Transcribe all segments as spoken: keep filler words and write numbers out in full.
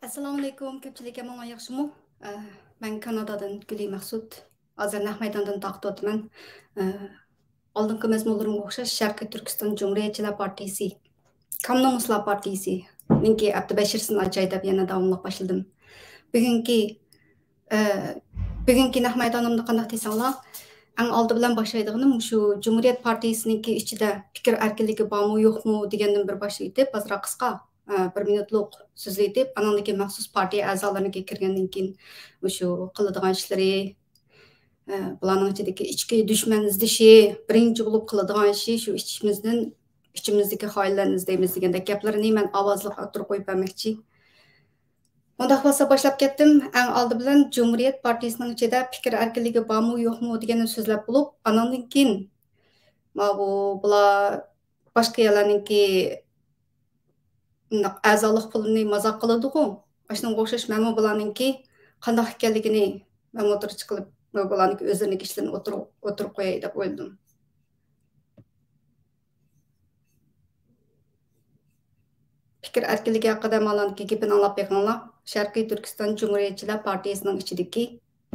ئەسسالامۇئەلەيكۇم، كۆپچىلىك ئەمىنىڭلار ياخشىمۇ؟ ئە، مەن كانادادىن گۈلى مەخسۇت. ھازىر نەق مەيداندىن تارقىتىۋاتىمەن. ئە، ئالدىنقى مەزمۇنلىرىمغا ئوخشاش شەرقىي تۈركىستان جۇمھۇرىيەتچىلەر پارتىيىسى، كام نومۇسلار پارتىيىسىنىڭكى ھەپتە بەشىرىسىنى ئاچاي دەپ يەنە داۋاملىق باشلىدىم. بۈگۈنكى، ئە، بۈگۈنكى نەق مەيدانىمدا قانداق دېسەڭلار، ئەڭ ئالدى بىلەن باشلايدىغىنىم مۇشۇ جۇمھۇرىيەت پارتىيىسىنىڭكى ئىچىدە پىكىر ئەركىنلىكى بارمۇ يوقمۇ دېگەندىن بىر باشلايتىپ، ئازراق قىسقا، ئە، بىر مىنۇتلۇق سۆزلىتىپ، ئانىڭدىن كېيىن مەخسۇس پارتىيە ئەزالىرىنىڭكى كىرگەندىن كېيىن مۇشۇ قىلىدىغان ئىشلىرى، ئە، بۇلارنىڭ ئىچىدىكى ئىچكى دۈشمەن ئىزدىشى، بىرىنچى بولۇپ قىلىدىغان ئىشى شۇ ئىچىمىزدىن، ئىچىمىزدىكى خائىنلارنى ئىزدەيمىز دېگەندەك گەپلىرىنى مەن ئاۋازلىق ئوتتۇرىغا قويۇپ بەرمەكچى. ئۇنداق بولسا باشلاپ كەتتىم. ئەڭ ئالدى بىلەن جۇمھۇرىيەت پارتىيىسىنىڭ ئىچىدە پىكىر ئەركىنلىكى بارمۇ يوقمۇ دېگەننى سۆزلەپ بولۇپ، ئانىڭدىن كېيىن ماۋۇ بۇلار باشقا يەرلەرنىڭكى مۇنداق ئەزالىق پۇلىنى مازاق قىلىدىغۇ. ئاشۇنىڭغا ئوخشاش مەنمۇ بۇلارنىڭكى قانداق ئىكەنلىكىنى مەن ئوتتۇرىغا چىقىپ، بۇلارنىڭكى ئۆزلىرىنىڭكى ئىشلىرىنى ئوتتۇرىغا، ئوتتۇرىغا قوياي دەپ ئويلىدىم. پىكىر ئەركىنلىكى ھەققىدە مالانكى گېپىنى ئاڭلاپ بېقىڭلار. شەرقىي تۈركىستان جۇمھۇرىيەتچىلەر پارتىيىسىنىڭ ئىچىدىكى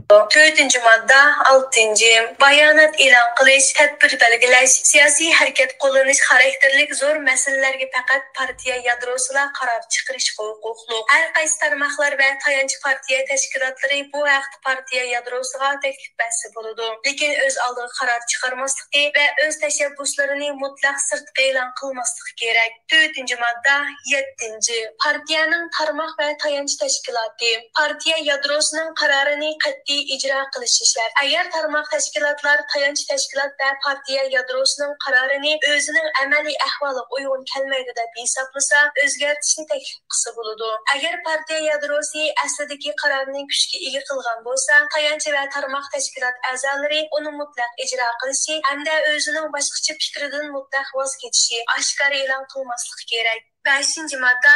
تۆتىنچى ماددا، ئالتىنچى، بايانات ئېلان قىلىش، تەدبىر بەلگىلەش، سىياسىي ھەرىكەت قوللىنىش خاراكتېرلىك زور مەسىلىلەرگە پەقەت پارتىيە يادروسىلا قارار چىقىرىشقا ھوقۇقلۇق. ھەر قايسى تارماقلار ۋە تايانچ پارتىيە تەشكىلاتلىرى بۇ ھەقتە پارتىيە يادروسىغا تەكلىپ بەرسە بولىدۇ، لېكىن ئۆز ئالدىغا قارار چىقارماسلىقى ۋە ئۆز تەشەببۇسلىرىنى مۇتلەق سىرتقا ئېلان قىلماسلىقى كېرەك. تۆتىنچى ماددا، يەتتىنچى، پارتىيەنىڭ تارماق ۋە تايانچ تەشكىلاتى پارتىيە يادروسىنىڭ قارارىنى قەتئىي ئىجرا قىلىشى شەرت. ئەگەر تارماق تەشكىلاتلار تايانچ تەشكىلات ۋە پارتىيە يادروسىنىڭ قارارىنى ئۆزىنىڭ ئەمەلىي ئەھۋالىغا ئۇيغۇن كەلمەيدۇ دەپ ھېسابلىسا، ئۆزگەرتىشنى تەكلىپ قىلسا بولىدۇ. ئەگەر پارتىيە يادروسى ئەسلىدىكى قارارنى كۈچكە ئىگە قىلغان بولسا، تايانچ ۋە تارماق تەشكىلات ئەزالىرى ئۇنى مۇتلەق ئىجرا قىلىشى ھەمدە ئۆزىنىڭ باشقىچە پىكرىدىن مۇتلەق ۋاز كېچىشى، ئاشكارا ئېلان قىلماسلىقى كېرەك. بەشىنچى ماددا.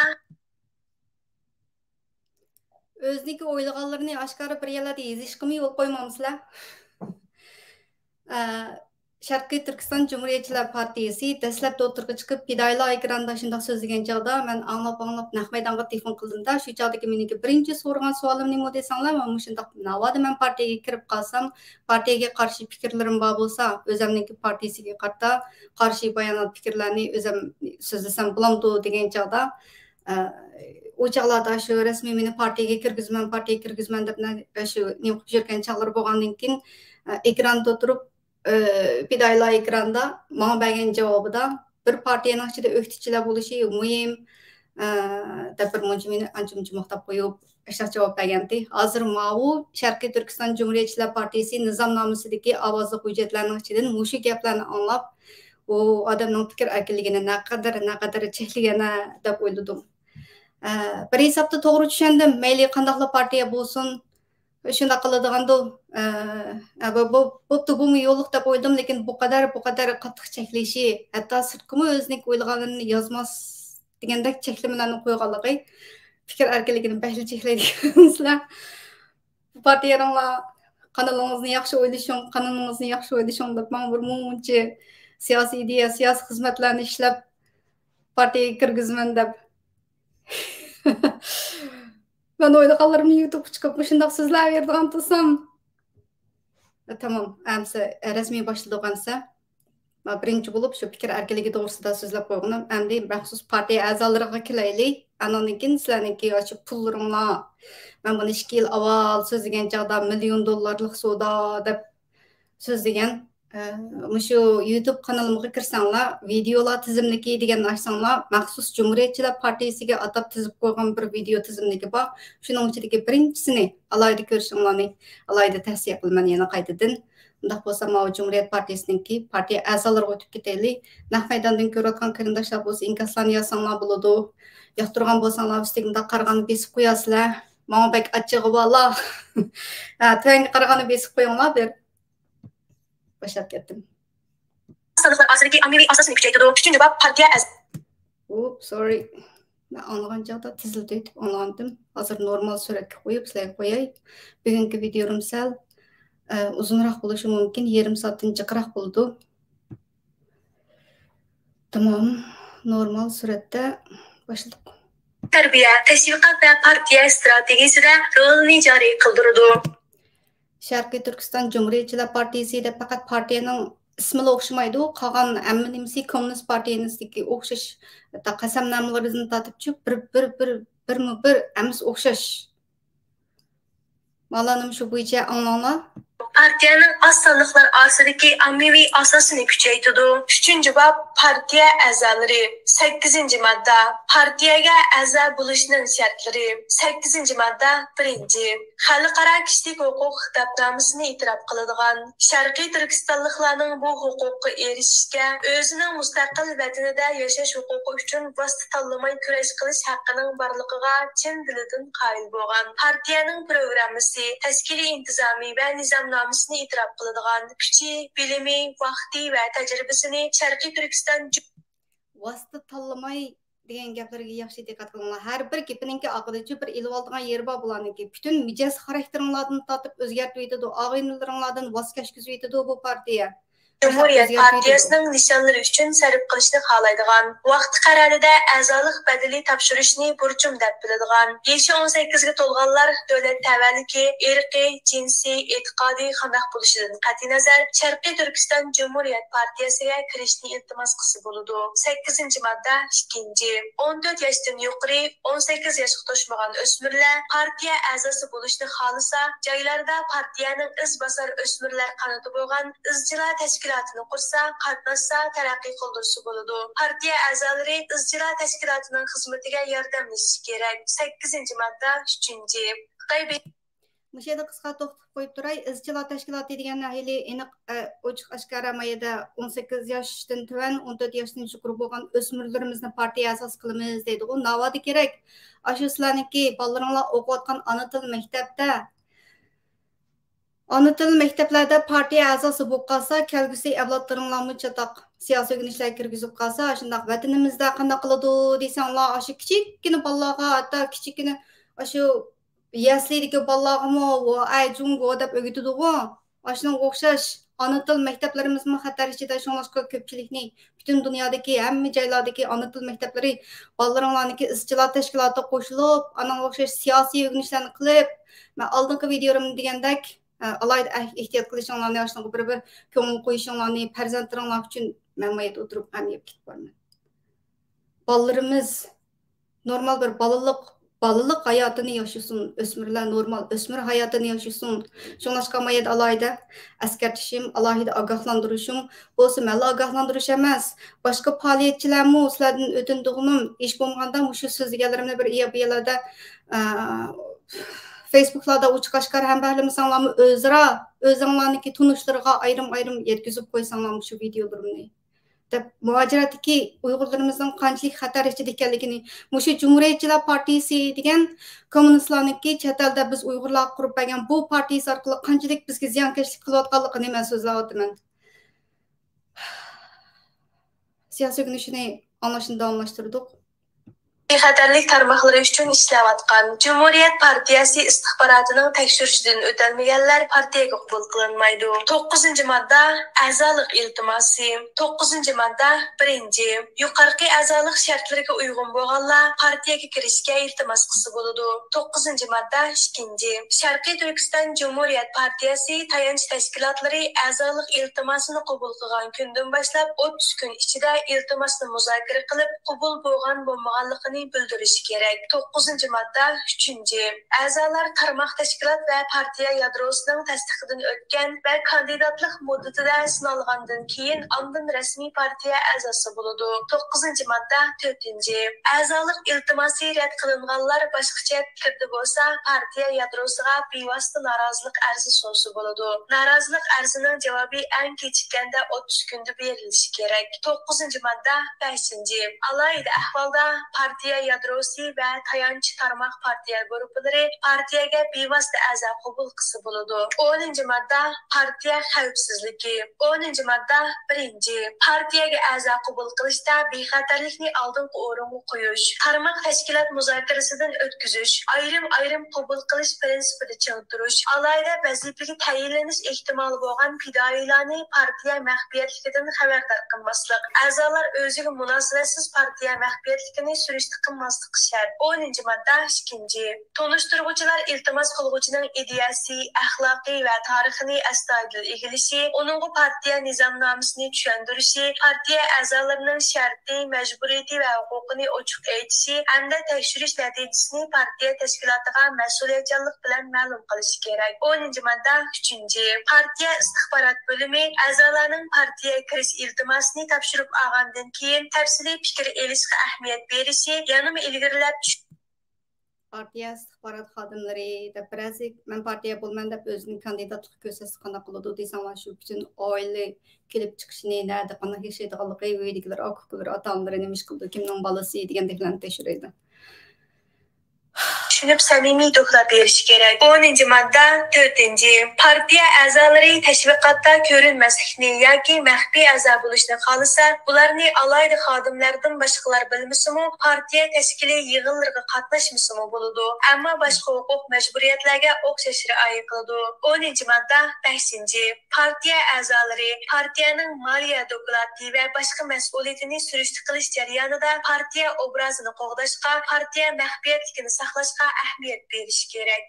ئۆزىنىڭكى ئويلىغانلىرىنى ئاشكارا بىر يەرلەردە يېزىشقىمۇ يول قويمامسىلەر؟ ئە، شەرقىي تۈركىستان جۇمھۇرىيەتچىلەر پارتىيىسى دەسلەپتە ئوتتۇرىغا چىقىپ، پىدائىيلار ئېكراندا شۇنداق سۆزلىگەن چاغدا، مەن ئاڭلاپ-ئاڭلاپ نەق مەيدانغا تېلېفون قىلدىم-دا، شۇ چاغدىكى مېنىڭكى بىرىنچى سورىغان سوئالىم نېمە دېسەڭلار، مانا مۇشۇنداق، ناۋادا مەن پارتىيەگە كىرىپ قالسام، پارتىيەگە قارشى پىكىرلىرىم بار بولسا، ئۆزەمنىڭكى پارتىيىسىگە قارىتا قارشى بايانات، پىكىرلەرنى ئۆزەم سۆزلىسەم بولامدۇ دېگەن چاغدا، ئە، ئۇ چاغلاردا شۇ رەسمىي مېنى پارتىيەگە كىرگۈزىمەن، پارتىيەگە كىرگۈزىمەن دەپ نە-، شۇ نېمە قىلىپ يۈرگەن چاغلىرى بولغاندىن كېيىن، ئە، ئېكراندا تۇرۇپ، ئە، پىدائىيلار ئېكراندا ماڭا بەرگەن جاۋابىدا، بىر پارتىيەنىڭ ئىچىدە ئۆكتىچىلەر بولۇشى مۇھىم، ئە، دەپ بىر مۇنچە مېنى ئانچە-مۇنچە ماختاپ قويۇپ، ئاشۇنداق جاۋاب بەرگەنتى. ھازىر ماۋۇ شەرقىي تۈركىستان جۇمھۇرىيەتچىلەر پارتىيىسى نىزامنامىسىدىكى ئاۋازلىق ھۆججەتلەرنىڭ ئىچىدىن مۇشۇ گەپلەرنى ئاڭلاپ، ئۇ ئادەمنىڭ پىكىر ئەركىنلىكىنى نەقەدەر، نەقەدەر چەكلىگەن دەپ ئويلىدىم. ئە، بىر ھېسابتا توغرا چۈشەندىم. مەيلى قانداقلا پارتىيە بولسۇن، شۇنداق قىلىدىغاندۇ. ئە، ئە، بۇ، بۇ، بوپتۇ، بۇمۇ يوللۇق دەپ ئويلىدىم، لېكىن بۇ قەدەر، بۇ قەدەر قاتتىق چەكلىشى، ھەتتا سىرتقىمۇ ئۆزىنىڭ ئويلىغانلىرىنى يازماس دېگەندەك چەكلىمىلەرنى قويغانلىقى، پىكىر ئەركىنلىكىنى بەكلا چەكلەيدىكەنسىلەر. بۇ پارتىيەنىڭلار قانىلىڭىزنى ياخشى ئويلىشىڭ، قانىلىڭىزنى ياخشى ئويلىشىڭ دەپ ماڭا بىر مۇنچە سىياسىي ئىدىيە، سىياسىي خىزمەتلەرنى ئىشلەپ، پارتىيەگە كىرگۈزىمەن دەپ. مەن ئويلىغانلىرىمنى يۇتۇپ چىقىپ مۇشۇنداق سۆزلەۋېرىدىغان تۇرسام. تامام، ئەمسە رەسمىي باشلىدۇق ئەمسە. ما بىرىنچى بولۇپ شۇ پىكىر ئەركىنلىكى توغرىسىدا سۆزلەپ قويغىنىم. ئەمدى مەخسۇس پارتىيە ئەزالىرىغا كېلەيلى. ئانىڭدىن كېيىن سىلەرنىڭكى ئاشۇ پۇللىرىڭلار، مەن بۇنى ئىككى يىل ئاۋۋال سۆزلىگەن چاغدا مىليون دوللارلىق سودا دەپ سۆزلىگەن. ئە، مۇشۇ يۇتۇب قانىلىمغا كىرسەڭلار، ۋىدىيولار تىزىملىكى دېگەننى ئاچساڭلار، مەخسۇس جۇمھۇرىيەتچىلەر پارتىيىسىگە ئاتاپ تىزىپ قويغان بىر ۋىدىيو تىزىملىكى بار. شۇنىڭ ئىچىدىكى بىرىنچىسىنى ئالاھىدە كۆرۈشۈڭلارنى ئالاھىدە تەۋسىيە قىلىمەن يەنە قايتىدىن. ئۇنداق بولسا ماۋۇ جۇمھۇرىيەت پارتىيىسىنىڭكى پارتىيە ئەزالىرىغا ئۆتۈپ كېتەيلى. نەق مەيداندىن كۆرۈۋاتقان قېرىنداشلار بولسا ئىنكاسلارنى يازساڭلار بولىدۇ. ياقتۇرغان بولساڭلار ئۈستىگە مۇنداق قارىغاننى بېسىپ قويارسىلەر. ماڭا بەك ئاچچىقى بارلار. ھە، تۆۋەنگە قارىغاننى بېسىپ قويۇڭلار بىر. باشلاپ كەتتىم. ساندۇقلار ئارىسىدىكى ئاممىۋى ئاساسنى كۈچەيتىدۇ. ئۈچىنچى باب، پارتىيە ئەز- ئۇپ، سورى. مەن ئاڭلىغان چاغدا تېزلىتىۋېتىپ ئاڭلىغانتىم. ھازىر نورمال سۈرئەتكە قويۇپ سىلەرگە قوياي. بۈگۈنكى ۋىدىيولىرىم سەل، ئە، ئۇزۇنراق بولۇشى مۇمكىن، يېرىم سائەتتىن جىقراق بولىدۇ. تامام، نورمال سۈرئەتتە باشلىدۇق. تەربىيە، تەشۋىقات ۋە پارتىيە ئىستراتېگىيەسىدە رولىنى جارى قىلدۇرىدۇ. شەرقىي تۈركىستان جۇمھۇرىيەتچىلەر پارتىيىسى دەپ پەقەت پارتىيەنىڭ ئىسمىلا ئوخشىمايدۇ، قالغان ھەممە نېمىسى كوممۇنىست پارتىيىسىدىكى ئوخشاش، ھەتتا قەسەمنامىلىرىدىن تارتىپچۇ بىر، بىر، بىر، بىرمۇ بىر ھەممىسى ئوخشاش. ماۋلانام شۇ بويىچە ئاڭلاڭلار. پارتىيەنىڭ ئاز سانلىقلار ئارىسىدىكى ئاممىۋى ئاساسىنى كۈچەيتىدۇ. ئۈچىنچى باب، پارتىيە ئەزالىرى. سەككىزىنچى ماددا، پارتىيەگە ئەزا بولۇشنىڭ شەرتلىرى. سەككىزىنچى ماددا، بىرىنچى، خەلقئارا كىشىلىك ھوقۇق خىتابنامىسىنى ئېتىراپ قىلىدىغان، شەرقىي تۈركىستانلىقلارنىڭ بۇ ھوقۇققا ئېرىشىشكە، ئۆزىنىڭ مۇستەقىل ۋەتىنىدە ياشاش ھوقۇقى ئۈچۈن ۋاسىتە تاللىماي كۈرەش قىلىش ھەققىنىڭ بارلىقىغا چىن دىلىدىن قايىل بولغان، پارتىيەنىڭ پروگراممىسى، تەشكىلىي ئىنتىزامى ۋە نىزامنامىسىنى ئېتىراپ قىلىدىغان، كۈچى، بىلىمى، ۋاقتى ۋە تەجرىبىسىنى شەرقىي تۈركىستان ۋاسىتە تاللىماي دېگەن گەپلەرگە ياخشى دىققەت قىلىڭلار. ھەر بىر گېپىنىڭكى ئاخىرىچۇ بىر ئېلىۋالىدىغان يېرى بار بۇلارنىڭكى. پۈتۈن مىجەز خاراكتېرىڭلاردىن تارتىپ ئۆزگەرتىۋېتىدۇ، ئاغىنىلىرىڭلاردىن ۋاز كەچكۈزۈۋېتىدۇ بۇ پارتىيە. جۇمھۇرىيەت پارتىيەسىنىڭ نىشانلىرى ئۈچۈن سەرپ قىلىشنى خالايدىغان، ۋاقتى قەرەلىدە ئەزالىق بەدىلى تاپشۇرۇشنى بۇرچۇم دەپ بىلىدىغان، يېشى ئون سەككىزگە تولغانلار دۆلەت تەۋەلىكى، ئىرقىي، جىنسىي، ئېتىقادىي قانداق بولۇشىدىن قەتئىينەزەر، شەرقىي تۈركىستان جۇمھۇرىيەت پارتىيەسىگە كىرىشنى ئىلتىماس قىلسا بولىدۇ. سەككىزىنچى ماددا، ئىككىنچى، ئون تۆت ياشتىن يۇقىرى، ئون سەككىز ياشقا توشمىغان ئۆسمۈرلەر پارتىيە ئەزاسى بولۇشنى خالىسا، جايلاردا پارتىيەنىڭ ئىز باسار ئۆسمۈرلەر قانىتى بولغان ئىزچىلار تەشكىلاتىنى قۇرسا، قاتناشسا، تەرەققىي قىلدۇرسا بولىدۇ. پارتىيە ئەزالىرى ئىزچىلار تەشكىلاتىنىڭ خىزمىتىگە ياردەملىشىشى كېرەك. سەككىزىنچى ماددا، ئۈچىنچى. خىتاي بې- مۇشۇ يەردە قىسقا توختىتىپ قويۇپ تۇراي. ئىزچىلار تەشكىلاتى دېگەن ھېلى ئېنىق، ئە، ئوچۇق ئاشكارا ما يەردە ئون سەككىز ياشتىن تۆۋەن، ئون تۆت ياشتىن يۇقىرى بولغان ئۆسمۈرلىرىمىزنى پارتىيە ئەزاسى قىلىمىز دەيدىغۇ. ناۋادا كېرەك. ئاشۇ سىلەرنىڭكى بالىلىرىڭلار ئوقۇۋاتقان ئانا تىل مەكتەپتە، ئانا تىل مەكتەپلەردە پارتىيە ئەزاسى بولۇپ قالسا، كەلگۈسى ئەۋلادلىرىڭلارمۇ چاتاق سىياسىي ئۆگىنىشلەرگە كىرگۈزۈپ قالسا، شۇنداق ۋەتىنىمىزدە قانداق قىلىدۇ دېسەڭلار، ئاشۇ كىچىككىنە بالىلارغا، ھەتتا كىچىككىنە ئاشۇ يەسلىدىكى بالىلارغىمۇ ۋوئەي جۇڭگو دەپ ئۆگىتىدىغۇ. ئاشۇنىڭغا ئوخشاش ئانا تىل مەكتەپلىرىمىزمۇ خەتەر ئىچىدە، شۇڭلاشقا كۆپچىلىكنى پۈتۈن دۇنيادىكى ھەممە جايلاردىكى ئانا تىل مەكتەپلىرى بالىلىرىڭلارنىڭكى ئىزچىلار تەشكىلاتىغا قوشۇلۇپ، ئانىڭغا ئوخشاش سىياسىي ئۆگىنىشلەرنى قىلىپ، مەن ئالدىنقى ۋىدىيولىرىمدا دېگەندەك، ئە، ئالاھىدە ئەھ-، ئېھتىيات قىلىشىڭلارنى، ئاشۇنىڭغا بىر، بىر كۆڭۈل قويۇشۇڭلارنى پەرزەنتلىرىڭلار ئۈچۈن مەن مايدا ئولتۇرۇپ ئەمەلىيەتكە ئېلىپ بارىمەن. بالىلىرىمىز نورمال بىر بالىلىق، بالىلىق ھاياتىنى ياشىسۇن، ئۆسمۈرلەر نورمال ئۆسمۈر ھاياتىنى ياشىسۇن. شۇڭلاشقا ما يەردە ئالاھىدە ئەسكەرتىشىم، ئالاھىدە ئاگاھلاندۇرۇشۇم بولسا، مەنلا ئاگاھلاندۇرۇش ئەمەس، باشقا پائالىيەتچىلەرمۇ سىلەردىن ئۆتۈنىدىغىنىم، ھېچ بولمىغاندا مۇشۇ سۆزلىگەنلىرىمنى بىر ئىيا-، بىر يەرلەردە، ئە، فېيسبۇكلاردا ئوچۇق ئاشكارا ھەمبەھىرلىمىسەڭلارمۇ، ئۆزئارا ئۆزۈڭلارنىڭكى تونۇشلىرىغا ئايرىم-ئايرىم يەتكۈزۈپ قويساڭلار مۇشۇ ۋىدىيولىرىمنى. دەپ، مۇھاجىرەتتىكى ئۇيغۇرلىرىمىزنىڭ قانچىلىك خەتەر ئىچىدە ئىكەنلىكىنى، مۇشۇ جۇمھۇرىيەتچىلەر پارتىيىسى دېگەن كوممۇنىستلارنىڭكى چەت ئەلدە بىز ئۇيغۇرلارغا قۇرۇپ بەرگەن بۇ پارتىيىسى ئارقىلىق قانچىلىك بىزگە زىيانكەشلىك قىلىۋاتقانلىقىنى مەن سۆزلەۋاتىمەن. سىياسىي ئۆگىنىشىنى ئاڭلاشنى داۋاملاشتۇردۇق. بىخەتەرلىك تارماقلىرى ئۈچۈن ئىشلەۋاتقان جۇمھۇرىيەت پارتىيەسى ئىستىخباراتىنىڭ تەكشۈرۈشىدىن ئۆتەلمىگەنلەر پارتىيەگە قوبۇل قىلىنمايدۇ. توققۇزىنچى ماددا، ئەزالىق ئىلتىماسى. توققۇزىنچى ماددا، بىرىنچى، يۇقىرىقى ئەزالىق شەرتلىرىگە ئۇيغۇن بولغانلار پارتىيەگە كىرىشكە ئىلتىماس قىلسا بولىدۇ. توققۇزىنچى ماددا، ئىككىنچى، شەرقىي تۈركىستان جۇمھۇرىيەت پارتىيەسى تايانچ تەشكىلاتلىرى ئەزالىق ئىلتىماسىنى قوبۇل قىلغان كۈندىن باشلاپ ئوتتۇز كۈن ئىچىدە ئىلتىماسنى مۇزاكىرە قىلىپ، قوبۇل بولغان بولمىغانلىقىنى بىلدۈرۈشى كېرەك. توققۇزىنچى ماددا، ئۈچىنچى، ئەزالار تارماق تەشكىلات ۋە پارتىيە يادروسىنىڭ تەستىقىدىن ئۆتكەن ۋە كاندىداتلىق مۇددىتىدە سىنالغاندىن كېيىن، ئاندىن رەسمىي پارتىيە ئەزاسى بولىدۇ. توققۇزىنچى ماددا، تۆتىنچى، ئەزالىق ئىلتىماسى رەت قىلىنغانلار باشقىچە پىكىردە بولسا، پارتىيە يادروسىغا بىۋاسىتە نارازىلىق ئەرزى سۇنسا بولىدۇ. نارازىلىق ئەرزىنىڭ جاۋابى ئەڭ كېچىككەندە ئوتتۇز كۈندە بېرىلىشى كېرەك. توققۇزىنچى ماددا، بەشىنچى، ئالاھىدە ئەھۋالدا پارتىيە يادروسى ۋە تايانچ تارماق پارتىيە گۇرۇپپىلىرى پارتىيەگە بىۋاسىتە ئەزا قوبۇل قىلسا بولىدۇ. ئونىنچى ماددا، پارتىيە خەۋپسىزلىكى. ئونىنچى ماددا، بىرىنچى، پارتىيەگە ئەزا قوبۇل قىلىشتا بىخەتەرلىكنى ئالدىنقى ئورۇنغا قويۇش، تارماق تەشكىلات مۇزاكىرىسىدىن ئۆتكۈزۈش، ئايرىم-ئايرىم قوبۇل قىلىش پىرىنسىپىدا چىڭ تۇرۇش، ئالاھىدە ۋەزىپىگە تەيىنلىنىش ئېھتىمالى بولغان پىدائىيلارنى پارتىيە مەخپىيەتلىكىدىن خەۋەردار قىلماسلىق، ئەزالار ئۆزىگە مۇناسىۋەتسىز پارتىيە مەخپىيەتلىكىنى سۈرۈشتە قىلماسلىقى شەرت. ئونىنچى ماددا ئىككىنچى. تونۇشتۇرغۇچىلار ئىلتىماس قىلغۇچىنىڭ ئىدىيەسى، ئەخلاقى ۋە تارىخىنى ئەستايىدىل ئىگىلىشى، ئۇنىڭغا پارتىيە نىزامنامىسىنى چۈشەندۈرۈشى، پارتىيە ئەزالىرىنىڭ شەرتى، مەجبۇرىيىتى ۋە ھوقۇقىنى ئوچۇق ئېيتىشى ھەمدە تەكشۈرۈش نەتىجىسىنى پارتىيە تەشكىلاتىغا مەسئۇلىيەتچانلىق بىلەن مەلۇم قىلىشى كېرەك. ئونىنچى ماددا ئۈچىنچى. پارتىيە ئىستىخبارات بۆلۈمى ئەزالارنىڭ پارتىيەگە كىرىش ئىلتىماسىنى تاپشۇرۇپ ئالغاندىن كېيىن تەپسىلىي پىكىر ئېلىشقا ئەھمىيەت بېرىشى يەنىمۇ ئىلگىرىلەپ چۈش- پارتىيە ئىستىخبارات خادىملىرى دەپ بىرەرسى، مەن پارتىيە بولىمەن دەپ ئۆزىنىڭ كاندىداتلىق كۆرسەتسە قانداق قىلىدۇ دېسەڭلار، شۇ پۈتۈن ئائىلە كېلىپ چىقىشىنى، نەدە قانداق ياشايدىغانلىقى، ئۆيدىكىلەر، ئاكا-ئۇكىلىرى، ئاتا-ئانىلىرى نېمە ئىش قىلىدۇ، كىمنىڭ بالىسى دېگەندەكلەرنى تەكشۈرىدۇ. چۈشىنىپ، سەمىمىي دوكلات بېرىشى كېرەك. ئونىنچى ماددا تۆتىنچى. پارتىيە ئەزالىرى تەشۋىقاتتا كۆرۈنمەسلىكنى ياكى مەخپىي ئەزا بولۇشنى خالىسا، بۇلارنى ئالاھىدە خادىملەردىن باشقىلار بىلمىسىمۇ، پارتىيە تەشكىلىي يىغىنلىرىغا قاتناشمىسىمۇ بولىدۇ، ئەمما باشقا ھوقۇق مەجبۇرىيەتلەرگە ئوخشاش رىئايە قىلىدۇ. ئونىنچى ماددا بەشىنچى. پارتىيە ئەزالىرى پارتىيەنىڭ مالىيە دوكلاتى ۋە باشقا مەسئۇلىيىتىنى سۈرۈشتە قىلىش جەريانىدا پارتىيە ئوبرازىنى قوغداشقا، پارتىيە مەخپىيەتلىكىنى ساقلاشقا ئەھمىيەت بېرىشى كېرەك.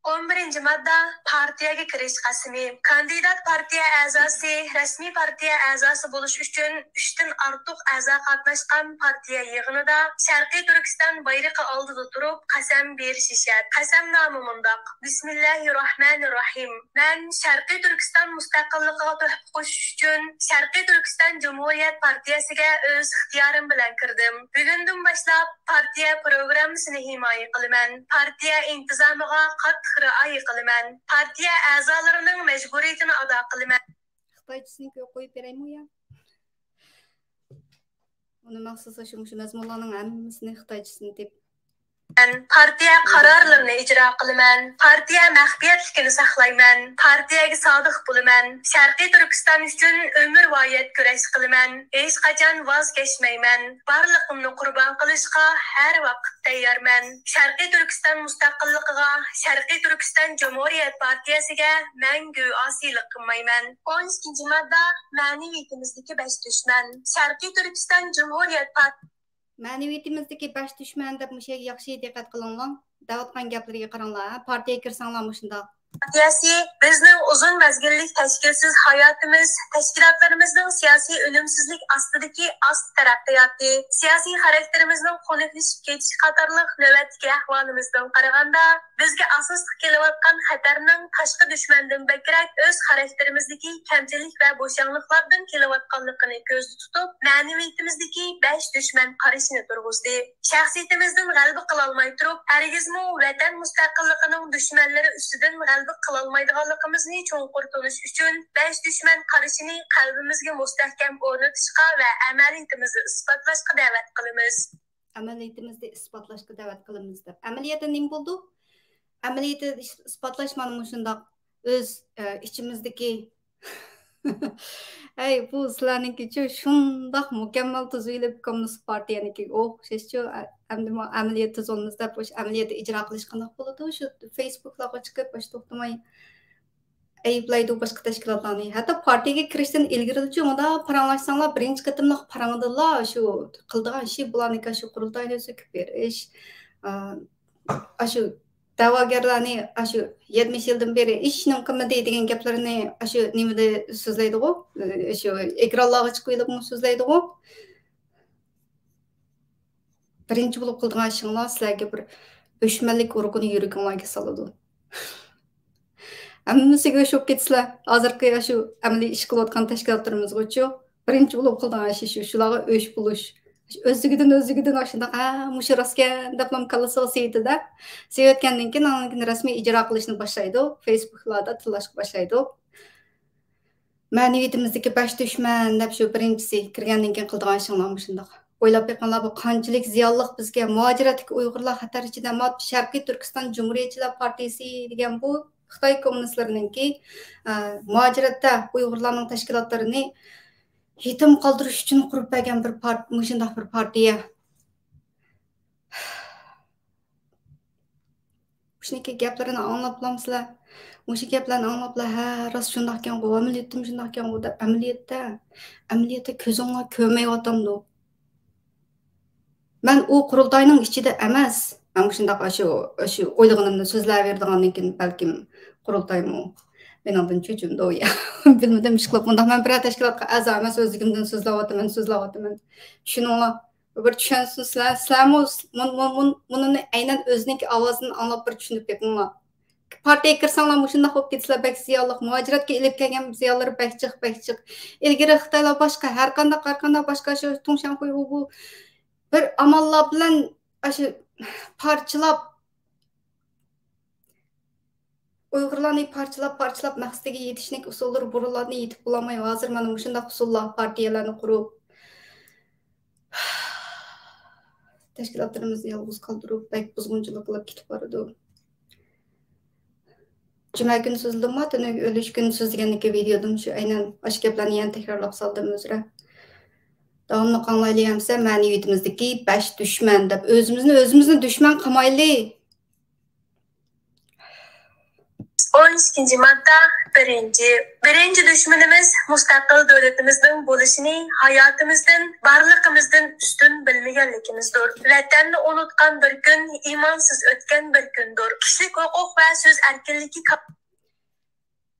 ئون بىرىنچى ماددا پارتىيەگە كىرىش قەسىمى. كاندىدات پارتىيە ئەزاسى، رەسمىي پارتىيە ئەزاسى بولۇش ئۈچۈن ئۈچتىن ئارتۇق ئەزا قاتناشقان پارتىيە يىغىنىدا شەرقىي تۈركىستان بايرىقى ئالدىدا تۇرۇپ قەسەم بېرىشى شەرت. قەسەمنامە مۇنداق: بىسمىللاھىررەھمانىررەھىم. مەن شەرقىي تۈركىستان مۇستەقىللىقىغا تۆھپە قوشۇش ئۈچۈن شەرقىي تۈركىستان جۇمھۇرىيەت پارتىيەسىگە ئۆز ئىختىيارىم بىلەن كىردىم. بۈگۈندىن باشلاپ پارتىيە پروگراممىسىنى ھىمايە قىلىمەن. پارتىيە ئىنتىزامىغا قاتتىق رىئايە قىلىمەن. پارتىيە ئەزالىرىنىڭ مەجبۇرىيىتىنى ئادا قىلىمەن. خىتايچىسىنى كۆ-، قويۇپ بېرەيمۇ يا؟ ئۇنى مەخسۇس شۇ، مۇشۇ مەزمۇنلارنىڭ ھەممىسىنى خىتايچىسىنى تېپىپ. مەن پارتىيە قارارلىرىنى ئىجرا قىلىمەن، پارتىيە مەخپىيەتلىكىنى ساقلايمەن، پارتىيەگە سادىق بولىمەن، شەرقىي تۈركىستان ئۈچۈن ئۆمۈرۋايەت كۈرەش قىلىمەن، ھېچقاچان ۋاز كەچمەيمەن، بارلىقىمنى قۇربان قىلىشقا ھەر ۋاقىت تەييارمەن. شەرقىي تۈركىستان مۇستەقىللىقىغا، شەرقىي تۈركىستان جۇمھۇرىيەت پارتىيەسىگە مەڭگۈ ئاسىيلىق قىلمايمەن. ئون ئىككىنچى ماددا، مەنىۋىيىتىمىزدىكى بەش دۈشمەن. شەرقىي تۈركىستان جۇمھۇرىيەت پارتىيەسى. مەنىۋىيىتىمىزدىكى بەش دۈشمەن دەپ مۇشۇ يەرگە ياخشى دىققەت قىلىڭلار. دەۋاتقان گەپلىرىگە قاراڭلار، ھە؟ پارتىيەگە كىرسەڭلار مۇشۇنداق. پارتىيەسى بىزنىڭ ئۇزۇن مەزگىللىك تەشكىلسىز ھاياتىمىز، تەشكىلاتلىرىمىزنىڭ سىياسىي ئۈنۈمسىزلىك ئاستىدىكى ئاستا تەرەققىياتى، سىياسىي خاراكتېرىمىزنىڭ خۇنۈكلىشىپ كېتىشى قاتارلىق نۆۋەتتىكى ئەھۋالىمىزدىن قارىغاندا، بىزگە ئاساسلىق كېلىۋاتقان خەتەرنىڭ تاشقى دۈشمەندىن بەكرەك ئۆز خاراكتېرىمىزدىكى كەمچىلىك ۋە بوشاڭلىقلاردىن كېلىۋاتقانلىقىنى كۆزدە تۇتۇپ، مەنىۋىيىتىمىزدىكى بەش دۈشمەن قارىشىنى تۇرغۇزدى. شەخسىيىتىمىزدىن غەلىبە قىلالماي تۇرۇپ، ھەرگىزمۇ ۋەتەن مۇستەقىللىقىنىڭ دۈشمەنلىرى ئۈستىدىن غەلىبە قىلالمايدىغانلىقىمىزنى چوڭقۇر تونۇش ئۈچۈن، بەش دۈشمەن قارىشىنى قەلبىمىزگە مۇستەھكەم ئورنىتىشقا ۋە ئەمەلىيىتىمىزدە ئىسپاتلاشقا دەۋەت قىلىمىز. ئەمەلىيىتىمىزدە ئىسپاتلاشقا دەۋەت قىلىمىز دەپ. ئەمەلىيەتتە نېمە بولدى؟ ئەمەلىيەتتە ئىس-، ئىسپاتلاش مانا مۇشۇنداق ئۆز، ئە، ئىچىمىزدىكى، ھەي، بۇ سىلەرنىڭكىچۇ شۇنداق مۇكەممەل تۈزۈۋېلىپ، كوممۇنىست پارتىيەنىڭكىگە ئوخشاشچۇ. ئە-، ئەمدى مۇ-، ئەمەلىيەتتە تۈزۈۋالىمىز دەپ، ئاشۇ ئەمەلىيەتتە ئىجرا قىلىش قانداق بولىدۇ؟ شۇ فېيسبۇكلارغا چىقىپ، ئاشۇ توختىماي ئەيىبلەيدۇ باشقا تەشكىلاتلارنى. ھەتتا پارتىيەگە كىرىشتىن ئىلگىرىچۇ، مۇنداق پاراڭلاشساڭلار، بىرىنچى قېتىملىق پاراڭدىلا شۇ قىلىدىغان ئىشى بۇلارنىڭكى شۇ قۇرۇلتاينى سۆكۈپ بېرىش، ئا، ئاشۇ دەۋاگەرلەرنى ئاشۇ يەتمىش يىلدىن بېرى ھېچ نېمە قىلمىدى دېگەن گەپلىرىنى ئاشۇ نېمىدە سۆزلەيدىغۇ، شۇ ئېكرانلارغا چىقىۋېلىپمۇ سۆزلەيدىغۇ. بىرىنچى بولۇپ قىلىدىغان ئىشىڭلار سىلەرگە بىر ئۆچمەنلىك ئۇرۇقىنى يۈرىكىڭلارغا سالىدۇ. ھەممىسىگە ئۆچ بولۇپ كېتىسىلەر. ھازىرقى ئاشۇ ئەمەلىي ئىش قىلىۋاتقان تەشكىلاتلىرىمىزغىچۇ، بىرىنچى بولۇپ قىلىدىغان ئىشى شۇ، شۇلارغا ئۆچ بولۇش. ئۆزلۈكىدىن، ئۆزلۈكىدىن ئاشۇنداق، ھە، مۇشۇ راستكەن دەپلا كاللىسىغا سېيىتىدە. سېيىۋەتكەندىن كېيىن، ئاندىن كېيىن رەسمىي ئىجرا قىلىشنى باشلايدۇ. فېيسبۇكلاردا تىللاشقا باشلايدۇ. مەنىۋىيىتىمىزدىكى باش دۈشمەن دەپ شۇ بىرىنچىسى كىرگەندىن كېيىن قىلىدىغان ئىشىڭلار مۇشۇنداق. ئويلاپ بېقىڭلار، بۇ قانچىلىك زىيانلىق بىزگە. مۇھاجىرەتتىكى ئۇيغۇرلار خەتەر ئىچىدە، ما شەرقىي تۈركىستان جۇمھۇرىيەتچىلەر پارتىيىسى دېگەن بۇ خىتاي كوممۇنىستلىرىنىڭكى، ئە، مۇھاجىرەتتە ئۇيغۇرلارنىڭ تەشكىلاتلىرىنى يېتىم قالدۇرۇش ئۈچۈن قۇرۇپ بەرگەن بىر پارت-، مۇشۇنداق بىر پارتىيە. مۇشۇنىڭكى گەپلىرىنى ئاڭلاپلامسىلەر؟ مۇشۇ گەپلەرنى ئاڭلاپلا، ھە، راست شۇنداقكەنغۇ، ئەمەلىيەتتىمۇ شۇنداقكەنغۇ دەپ، ئەمەلىيەتتە، ئەمەلىيەتتە كۆزۈڭلار كۆرمەيۋاتامدۇ؟ مەن ئۇ قۇرۇلتاينىڭ ئىچىدە ئەمەس. مەن مۇشۇنداق ئاشۇ، ئاشۇ ئويلىغىنىمنى سۆزلەۋېرىدىغاندىن كېيىن بەلكىم قۇرۇلتايمۇ مېنىڭدىن چۆچۈمدۇ يا. بىلمىدىم، ئىشقىلىپ مۇنداق مەن بىرەر تەشكىلاتقا ئەزا ئەمەس، ئۆزلۈكۈمدىن سۆزلەۋاتىمەن، سۆزلەۋاتىمەن. چۈشىنىڭلار. بىر چۈشەنسۇن سىلەر، سىلەرمۇ مۇن-، مۇن-، مۇن-، مۇنۇنى ئەينەن ئۆزىنىڭكى ئاۋازىدىن ئاڭلاپ بىر چۈشىنىپ بېقىڭلار. پارتىيەگە كىرسەڭلار مۇشۇنداق بولۇپ كېتىسىلەر، بەك زىيانلىق. مۇھاجىرەتكە ئېلىپ كەلگەن زىيانلىرى بەك جىق، بەك جىق. ئىلگىرى خىتايلار باشقا، ھەر قانداق، ھەر قانداق باشقا شۇ تۇڭشياڭخۇي ئۇ بۇ بىر ئاماللار بىلەن ئاشۇ پارچىلاپ، ئۇيغۇرلارنى پارچىلاپ، پارچىلاپ مەقسىتىگە يېتىشنىڭ ئۇسۇللىرى بۇرۇنلاردىن يېتىپ بولالماي، ھازىر مانا مۇشۇنداق ئۇسۇللار، پارتىيەلەرنى قۇرۇپ، تەشكىلاتلىرىمىزنى يالغۇز قالدۇرۇپ، بەك بۇزغۇنچىلىق قىلىپ كېتىپ بارىدۇ. جۈمە كۈنى سۆزلىدىممۇ، تۈنۈگۈن ئۆلۈش كۈنى سۆزلىگەندىكى ۋىدېودىن شۇ ئەينەن ئاشۇ گەپلەرنى يەنە تەكرارلاپ سالدىم ئۆزرە. داۋاملىق ئاڭلايلى ئەمسە، مەنىۋىيىتىمىزدىكى بەش دۈشمەن دەپ ئۆزىمىزنى، ئۆزىمىزنى دۈشمەن قىلمايلى. ئون ئىككىنچى ماددا، بىرىنچى. بىرىنچى دۈشمىنىمىز مۇستەقىل دۆلىتىمىزنىڭ بولۇشىنى ھاياتىمىزدىن، بارلىقىمىزدىن ئۈستۈن بىلمىگەنلىكىمىزدۇر. ۋەتەننى ئۇنتۇتقان بىر كۈن ئىمانسىز ئۆتكەن بىر كۈندۇر. كىشىلىك ھوقۇق ۋە سۆز ئەركىنلىكى كاپ-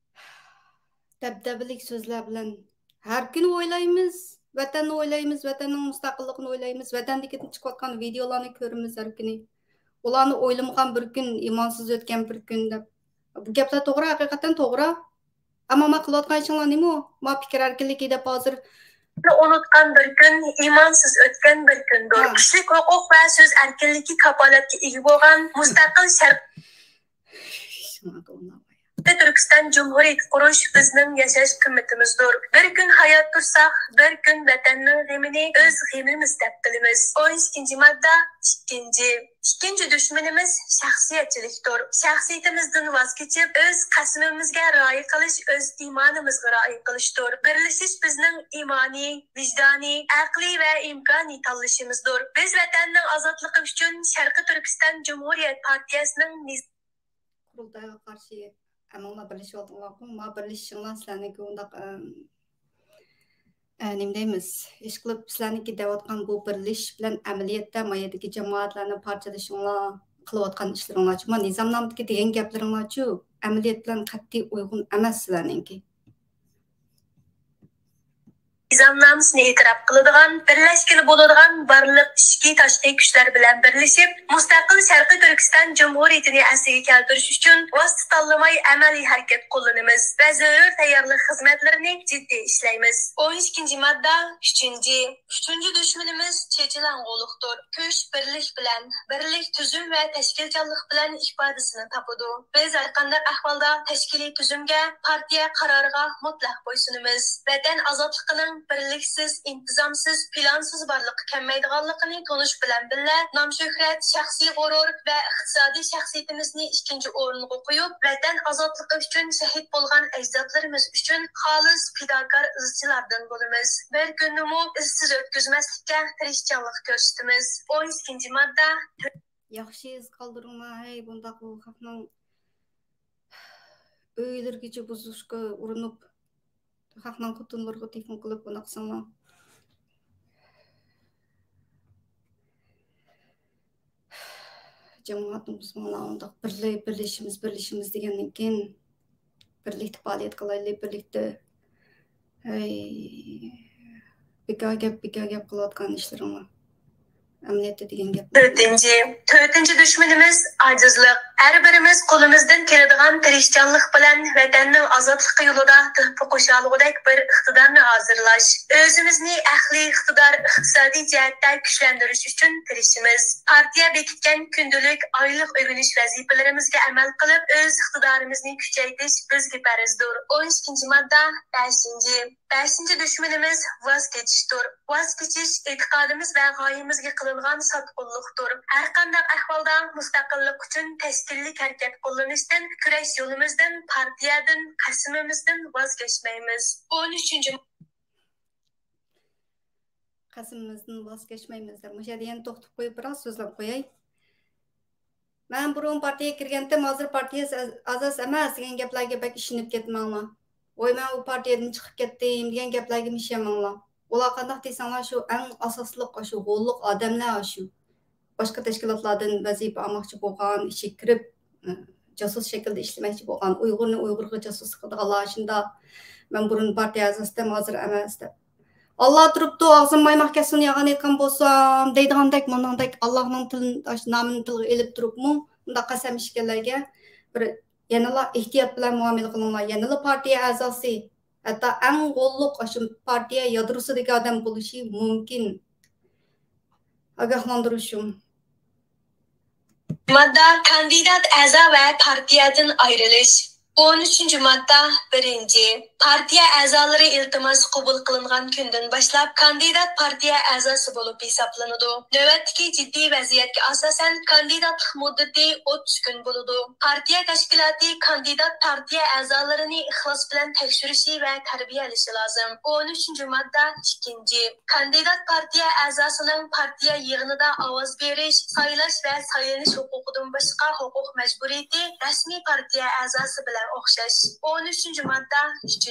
دەبدەبىلىك سۆزلەر بىلەن ھەر كۈنى ئويلايمىز، ۋەتەننى ئويلايمىز، ۋەتەننىڭ مۇستەقىللىقىنى ئويلايمىز، ۋەتەندىكى چىقىۋاتقان ۋىدېئولارنى كۆرىمىز ھەر كۈنى. ئۇلارنى ئويلىمىغان بىر كۈن، ئىمانسىز ئۆتكەن بىر كۈن دەپ. بۇ گەپلەر توغرا، ھەقىقەتەن توغرا. ئەمما مانا قىلىۋاتقان ئىشىڭلار نېمە؟ مانا پىكىر ئەركىنلىكى دەپ ھازىر. ئۇنتۇتقان بىر كۈن ئىمانسىز ئۆتكەن بىر كۈندۇر. ھە. كىشىلىك ھوقۇق ۋە سۆز ئەركىنلىكى كاپالەتكە ئىگە بولغان مۇستەقىل شەرق تۈركىستان جۇمھۇرىيىتى قۇرۇش بىزنىڭ ياشاش قىممىتىمىزدۇر. بىر كۈن ھايات تۇرساق، بىر كۈن ۋەتەننىڭ غېمىنى ئۆز غېمىمىز دەپ بىلىمىز. ئون ئىككىنچى ماددا، ئىككىنچى. ئىككىنچى دۈشمىنىمىز شەخسىيەتچىلىكتۇر. شەخسىيىتىمىزدىن ۋاز كېچىپ، ئۆز قەسىمىمىزگە رىئايە قىلىش، ئۆز ئىمانىمىزغا رىئايە قىلىشتۇر. بىرلىشىش بىزنىڭ ئىمانىي، ۋىجدانىي، ئەقلىي ۋە ئىمكانىي تاللىشىمىزدۇر. بىز ۋەتەننىڭ ئازادلىقى ئۈچۈن شەرقىي تۈركىستان جۇمھۇرىيەت پارتىيەسىنىڭ نىز- قۇرۇلتايغا قارشى ئەمىڭلار بىرلىشىۋالدىڭلارغۇ، ما بىرلىشىشىڭلار سىلەرنىڭكى ئۇنداق، ئەم، ئە، نېمە دەيمىز، ئىشقىلىپ سىلەرنىڭكى دەۋاتقان بۇ بىرلىشىش بىلەن ئەمەلىيەتتە ما يەردىكى جامائەتلەرنى پارچىلىشىڭلار، قىلىۋاتقان ئىشلىرىڭلارچۇ، ما نىزامنامىدىكى دېگەن گەپلىرىڭلارچۇ، ئەمەلىيەت بىلەن قەتئىي ئۇيغۇن ئەمەس سىلەرنىڭكى. نىزامنامىسىنى ئېتىراپ قىلىدىغان، بىرلەشكىلى بولىدىغان بارلىق ئىچكى، تاشقى كۈچلەر بىلەن بىرلىشىپ، مۇستەقىل شەرقىي تۈركىستان جۇمھۇرىيىتىنى ئەسلىگە كەلتۈرۈش ئۈچۈن ۋاسىتە تاللىماي ئەمەلىي ھەرىكەت قوللىنىمىز ۋە زۆرۈر تەييارلىق خىزمەتلىرىنى جىددىي ئىشلەيمىز. ئون ئىككىنچى ماددا، ئۈچىنچى. ئۈچىنچى دۈشمىنىمىز چېچىلاڭغۇلۇقتۇر. كۈچ بىرلىك بىلەن، بىرلىك تۈزۈم ۋە تەشكىلچانلىق بىلەن ئىپادىسىنى تاپىدۇ. بىز ھەرقانداق ئەھۋالدا تەشكىلىي تۈزۈمگە، پارتىيە قارارىغا مۇتلەق بويسۇنىمىز. ۋەتەن ئازادلىقىنىڭ بىرلىكسىز، ئىنتىزامسىز، پىلانسىز بارلىققا كەلمەيدىغانلىقىنى تونۇش بىلەن بىللە، نام-شۆھرەت، شەخسىي غۇرۇر ۋە ئىقتىسادىي شەخسىيىتىمىزنى ئىككىنچى ئورۇنغا قويۇپ، ۋەتەن ئازادلىقى ئۈچۈن شەھىت بولغان ئەجدادلىرىمىز ئۈچۈن خالىس پىداكار ئىزچىلاردىن بولىمىز. بىر كۈننىمۇ ئىزسىز ئۆتكۈزمەسلىككە تىرىشچانلىق كۆرسىتىمىز. ئون ئىككىنچى ماددا. ياخشى ئىز قالدۇرۇڭلار، ھەي، بۇنداق بۇ خەقنىڭ ئۆيلىرىگىچە بۇزۇشقا ئۇرۇنۇپ، خەقنىڭ خوتۇنلىرىغا تېلېفون قىلىپ بۇنداق قىلساڭلار. جامائەتنى بۇزماڭلار، ئۇنداق بىرلە-، بىرلىشىمىز، بىرلىشىمىز دېگەندىن كېيىن بىرلىكتە پائالىيەت قىلايلى، بىرلىكتە. ھەي، بىكار گەپ، بىكار گەپ قىلىۋاتقان ئىشلىرىڭلار. ئەمەلىيەتتە دېگەن گەپ. تۆتىنچى، تۆتىنچى دۈشمىنىمىز ئاجىزلىق. ھەر بىرىمىز قولىمىزدىن كېلىدىغان تىرىشچانلىق بىلەن ۋەتەننىڭ ئازادلىقى يولىدا تۆھپە قوشالىغۇدەك بىر ئىقتىدارنى ھازىرلاش، ئۆزىمىزنى ئەقلىي، ئىقتىدار، ئىقتىسادىي جەھەتتە كۈچلەندۈرۈش ئۈچۈن تىرىشىمىز. پارتىيە بېكىتكەن كۈندىلىك، ئايلىق ئۆگىنىش ۋەزىپىلىرىمىزگە ئەمەل قىلىپ، ئۆز ئىقتىدارىمىزنى كۈچەيتىش بىزگە پەرزدۇر. ئون ئىككىنچى ماددا، بەشىنچى. بەشىنچى دۈشمىنىمىز ۋاز كېچىشتۇر. ۋاز كېچىش ئېتىقادىمىز ۋە غايىمىزگە قىلىنغان ساتقۇنلۇقتۇر. ھەرقانداق ئەھۋالدا مۇستەقىللىق ئۈچۈن تەشكىللىك ھەرىكەت قوللىنىشتىن، كۈرەش يولىمىزدىن، پارتىيەدىن، قەسىمىمىزدىن ۋاز كەچمەيمىز. ئون ئۈچىنچى. قەسىمىمىزدىن ۋاز كەچمەيمىز دەپ، مۇشۇ يەردە يەنە توختىتىپ قويۇپ، بىراز سۆزلەپ قوياي. مەن بۇرۇن پارتىيەگە كىرگەنتىم، ھازىر پارتىيە ئەزاسى ئەمەس دېگەن گەپلەرگە بەك ئىشىنىپ كەتمەڭلار. ۋوي، مەن ئۇ پارتىيەدىن چىقىپ كەتتىم دېگەن گەپلەرگە ئىشەنمەڭلار. ئۇلار قانداق دېسەڭلار، شۇ ئەڭ ئاساسلىق شۇ غوللۇق ئادەملەر شۇ. باشقا تەشكىلاتلاردىن ۋەزىپە ئالماقچى بولغان، ئىچىگە كىرىپ، ئە، جاسۇس شەكلىدە ئىشلىمەكچى بولغان، ئۇيغۇرنى ئۇيغۇرغا جاسۇسلۇق قىلىدىغانلار شۇنداق. مەن بۇرۇن پارتىيە ئەزاسى ئىدىم، ھازىر ئەمەس دەپ. ئاللا تۇرۇپتۇ، ئاغزىم مايماق كەتسۇن، يالغان ئېيتقان بولسام، دەيدىغاندەك، مۇنداقدەك، ئاللانىڭ تىلىنى، نامىنى تىلغا ئېلىپ تۇرۇپمۇ، مۇنداق قەسەم ئىچكەنلەرگە بىر يەنىلا ئېھتىيات بىلەن مۇئامىلە قىلىڭلار. يەنىلا پارتىيە ئەزاسى، ھەتتا ئەڭ غوللۇق ئاشۇ پارتىيە يادروسىدىكى ئادەم بولۇشى مۇمكىن. ئاگاھلاندۇرۇشۇم. ماددا، كاندىدات ئەزا ۋە پارتىيەدىن ئايرىلىش. ئون ئۈچىنچى ماددا، بىرىنچى. پارتىيە ئەزالىرى ئىلتىماسى قوبۇل قىلىنغان كۈندىن باشلاپ كاندىدات پارتىيە ئەزاسى بولۇپ ھېسابلىنىدۇ. نۆۋەتتىكى جىددىي ۋەزىيەتكە ئاساسەن، كاندىداتلىق مۇددىتى ئوتتۇز كۈن بولىدۇ. پارتىيە تەشكىلاتى كاندىدات پارتىيە ئەزالىرىنى ئىخلاس بىلەن تەكشۈرۈشى ۋە تەربىيەلىشى لازىم. ئون ئۈچىنچى ماددا، ئىككىنچى. كاندىدات پارتىيە ئەزاسىنىڭ پارتىيە يىغىنىدا ئاۋاز بېرىش، سايلاش ۋە سايلىنىش ھوقۇقىدىن باشقا ھوقۇق مەجبۇرىيىتى رەسمىي پارتىيە ئەزاسى بىلەن ئوخشاش. ئون ئۈچىنچى ماددا، ئۈچىنچى.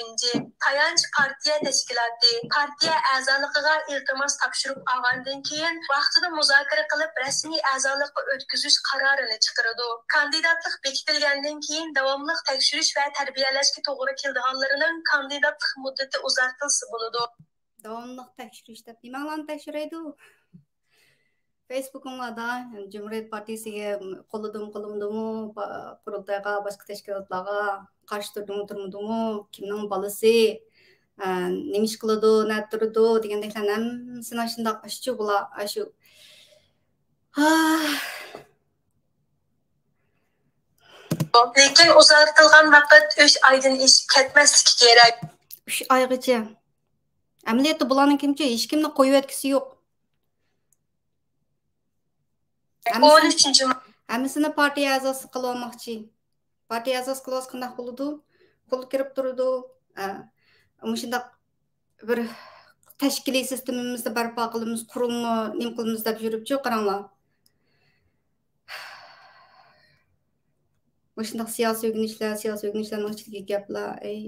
تايانچ پارتىيە تەشكىلاتى پارتىيە ئەزالىقىغا ئىلتىماس تاپشۇرۇپ ئالغاندىن كېيىن، ۋاقتىدا مۇزاكىرە قىلىپ، رەسمىي ئەزالىققا ئۆتكۈزۈش قارارىنى چىقىرىدۇ. كاندىداتلىق بېكىتىلگەندىن كېيىن، داۋاملىق تەكشۈرۈش ۋە تەربىيەلەشكە توغرا كېلىدىغانلىرىنىڭ كاندىداتلىق مۇددىتى ئۇزارتىلسا بولىدۇ. داۋاملىق تەكشۈرۈش دەپ نېمەڭلارنى تەكشۈرەيدۇ؟ فېيسبۇكۇڭلاردا جۇمھۇرىيەت پارتىيىسىگە قوللىدىمۇ، قوللىمىدىمۇ، با-، قۇرۇلتايغا، باشقا تەشكىلاتلارغا قارشى تۇردىمۇ، تۇرمىدىمۇ، كىمنىڭ بالىسى، ئە، نېمە ئىش قىلىدۇ، نەدە تۇرىدۇ دېگەندەكلەرنىڭ ھەممىسىنى ئاشۇنداق ئاشۇ بۇلار، ئاشۇ. لېكىن ئۇزارتىلغان ۋاقىت ئۈچ ئايدىن ئېشىپ كەتمەسلىكى كېرەك. ئۈچ ئايغىچە. ئەمەلىيەتتە بۇلارنىڭ كىمچە ھېچكىمنى قويۇۋەتكۈسى يوق. ھەممىسىنى، ئون ئۈچىنچى ما-، ھەممىسىنى پارتىيە ئەزاسى قىلىۋالماقچى. پارتىيە ئەزاسى قىلىۋالسا قانداق بولىدۇ؟ پۇل كىرىپ تۇرىدۇ. ئە، مۇشۇنداق بىر تەشكىلىي سىستېمىمىزنى بەرپا قىلىمىز، قۇرۇلما نېمە قىلىمىز دەپ يۈرۈپچۇ، قاراڭلار. مۇشۇنداق سىياسىي ئۆگىنىشلەر، سىياسىي ئۆگىنىشلەرنىڭ ئىچىدىكى گەپلەر، ئەي،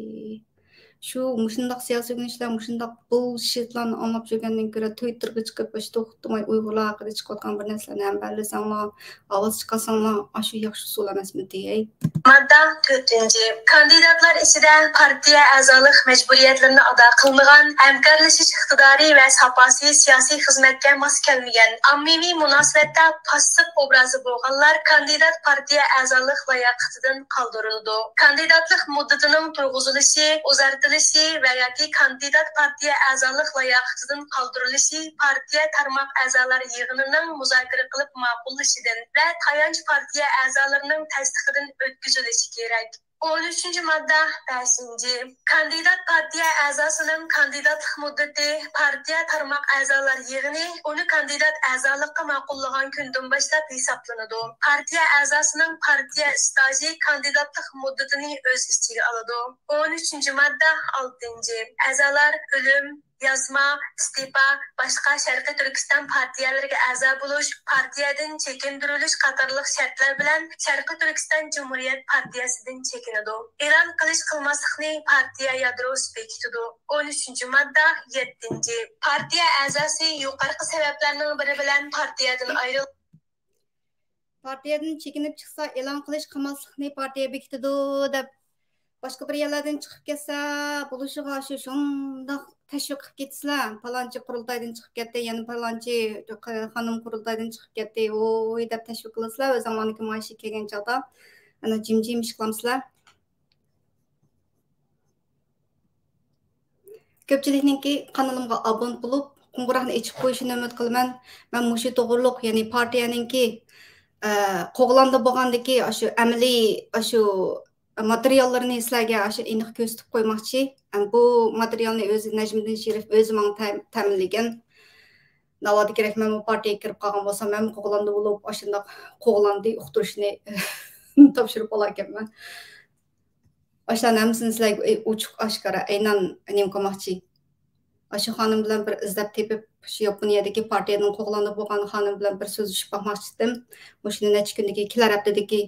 شۇ مۇشۇنداق سىياسىي ئۆگىنىشلەر، مۇشۇنداق بۇلشىتلارنى ئاڭلاپ يۈرگەندىن كۆرە، تويتتېرغا چىقىپ، ئاشۇ توختىماي ئۇيغۇرلار ھەققىدە چىقىۋاتقان بىر نەرسىلەرنى ھەمبەرلىسەڭلار، ئاۋاز چىقارساڭلار، ئاشۇ ياخشى ئۇسۇل ئەمەسمىدى، ھەي؟ ماددا تۆتىنچى. كاندىداتلار ئىچىدە پارتىيە ئەزالىق مەجبۇرىيەتلىرىنى ئادا قىلمىغان، ھەمكارلىشىش ئىقتىدارى ۋە ساپاسى سىياسىي خىزمەتكە ماس كەلمىگەن، ئاممىۋى مۇناسىۋەتتە پاسسىپ ئوبرازى بولغانلار كاندىدات پارتىيە ئەزالىق لاياقىتىدىن قالدۇرۇلىدۇ. كاندىداتلىق مۇددىتىنىڭ تۇرغۇزۇلۇشى، ئۇزارتىلىشى ۋە ياكى كاندىدات پارتىيە ئەزالىق لاياقىتىدىن قالدۇرۇلۇشى پارتىيە تارماق ئەزالار يىغىنىنىڭ مۇزاكىرە قىلىپ ماقۇللىشىدىن ۋە تايانچ پارتىيە ئەزالىرىنىڭ تەستىقىدىن ئۆتكۈزۈلۈشى كېرەك. ئون ئۈچىنچى ماددا، بەشىنچى. كاندىدات پارتىيە ئەزاسىنىڭ كاندىداتلىق مۇددىتى پارتىيە تارماق ئەزالار يىغىنى ئۇنى كاندىدات ئەزالىققا ماقۇللىغان كۈندىن باشلاپ ھېسابلىنىدۇ. پارتىيە ئەزاسىنىڭ پارتىيە ئىستاژى كاندىداتلىق مۇددىتىنى ئۆز ئىچىگە ئالىدۇ. ئون ئۈچىنچى ماددا، ئالتىنچى. ئەزالار ئۆلۈم، يازما، ئىستېپا، باشقا شەرقىي تۈركىستان پارتىيەلىرىگە ئەزا بولۇش، پارتىيەدىن چېكىندۈرۈلۈش قاتارلىق شەرتلەر بىلەن شەرقىي تۈركىستان جۇمھۇرىيەت پارتىيەسىدىن چېكىنىدۇ. ئېلان قىلىش قىلماسلىقنى پارتىيە يادروسى بېكىتىدۇ. ئون ئۈچىنچى ماددا، يەتتىنچى. پارتىيە ئەزاسى يۇقىرىقى سەۋەبلەرنىڭ بىرى بىلەن پارتىيەدىن ئايرىل- پارتىيەدىن چېكىنىپ چىقسا، ئېلان قىلىش قىلماسلىقنى پارتىيە بېكىتىدۇ دەپ، باشقا بىر يەرلەردىن چىقىپ كەتسە، بولۇشىغا شۇ شۇنداق تەشۋىق قىلىپ كېتىسىلەر. پالانچى قۇرۇلتايدىن چىقىپ كەتتى، يەنە پالانچى خانىم قۇرۇلتايدىن چىقىپ كەتتى، ۋوي دەپ تەشۋىق قىلىسىلەر. ئۆزۈڭلارنىڭكى مائاشى كەلگەن چاغدا ئەنە جىم-جىم ئىش قىلامسىلەر. كۆپچىلىكنىڭكى قانىلىمغا ئابۇنت بولۇپ، قوڭغۇراقنى ئېچىپ قويۇشىنى ئۈمىد قىلىمەن. مەن مۇشۇ توغرۇلۇق، يەنى پارتىيەنىڭكى، ئە، قوغلاندى بولغاندىكى ئاشۇ ئەمەلىي، ئاشۇ ماتېرىياللىرىنى سىلەرگە ئاشۇ ئېنىق كۆرسىتىپ قويماقچى. ھەم بۇ ماتېرىيالنى ئۆزى نەجمىدىن شېرىپ ئۆزى ماڭا تە-، تەمىنلىگەن. ناۋادا كېرەك مەنمۇ پارتىيەگە كىرىپ قالغان بولسام، مەنمۇ قوغلاندى بولۇپ، ئاشۇنداق قوغلاندى ئۇقتۇرۇشنى تاپشۇرۇپ ئالاركەنمەن. ئاشۇلارنىڭ ھەممىسىنى سىلەرگە ئوچۇق ئاشكارا ئەينەن نېمە قىلماقچى. ئاشۇ خانىم بىلەن بىر ئىزدەپ تېپىپ، شۇ ياپونىيەدىكى پارتىيەدىن قوغلاندى بولغان خانىم بىلەن بىر سۆزلىشىپ باقماقچى ئىدىم. مۇشۇنى نەچچە كۈندىكى، كېلەر ھەپتىدىكى،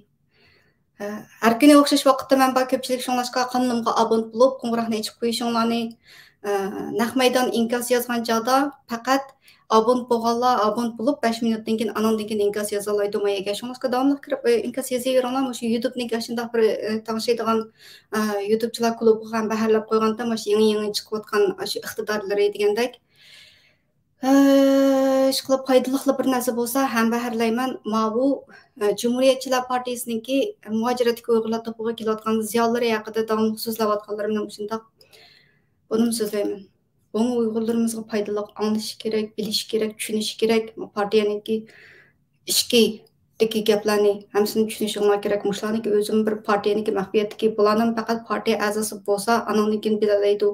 ھە، ھەر كۈنى ئوخشاش ۋاقىتتا مەن بار كۆپچىلىك، شۇڭلاشقا قانىلىمغا ئابۇنت بولۇپ، قوڭغۇراقنى ئېچىپ قويۇشۇڭلارنى، ئە، نەق مەيدان ئىنكاس يازغان چاغدا پەقەت ئابونت بولغانلار ئابونت بولۇپ، بەش مىنۇتتىن كېيىن، ئانىڭدىن كېيىن ئىنكاس يازالايدۇ مايەگە. شۇڭلاشقا داۋاملىق كىرىپ، ئە، ئىنكاس يېزىۋېرىڭلار. مۇشۇ يۇتۇبنىڭكى ئاشۇنداق بىر، ئە، تەڭشەيدىغان، ئە، يۇتۇبچىلار كۇلۇبىغا ھەمبەھىرلەپ قويغاندا، مۇشۇ يېڭى-يېڭى چىقىۋاتقان ئاشۇ ئىقتىدارلىرى دېگەندەك. ئىشقىلىپ پايدىلىقلا بىر نەرسە بولسا، ھەمبەھىرلەيمەن. ماۋۇ، ئە، جۇمھۇرىيەتچىلەر پارتىيىسىنىڭكى مۇھاجىرەتتىكى ئۇيغۇرلار توپىغا كېلىۋاتقان زىيالىيلىرى ھەققىدە داۋاملىق سۆزلەۋاتقانلىرىمنى مۇشۇنداق، بۇنىمۇ سۆزلەيمەن. بۇمۇ ئۇيغۇرلىرىمىزغا پايدىلىق، ئاڭلىشى كېرەك، بىلىشى كېرەك، چۈشىنىشى كېرەك. پارتىيەنىڭكى ئىچكىدىكى گەپلەرنى ھەممىسىنى چۈشىنىشىڭلار كېرەك. مۇشۇلارنىڭكى ئۆزىمۇ بىر پارتىيەنىڭكى مەخپىيەتتىكى، بۇلارنىڭ پەقەت پارتىيە ئەزاسى بولسا، ئانىڭدىن كېيىن بىلەلەيدۇ.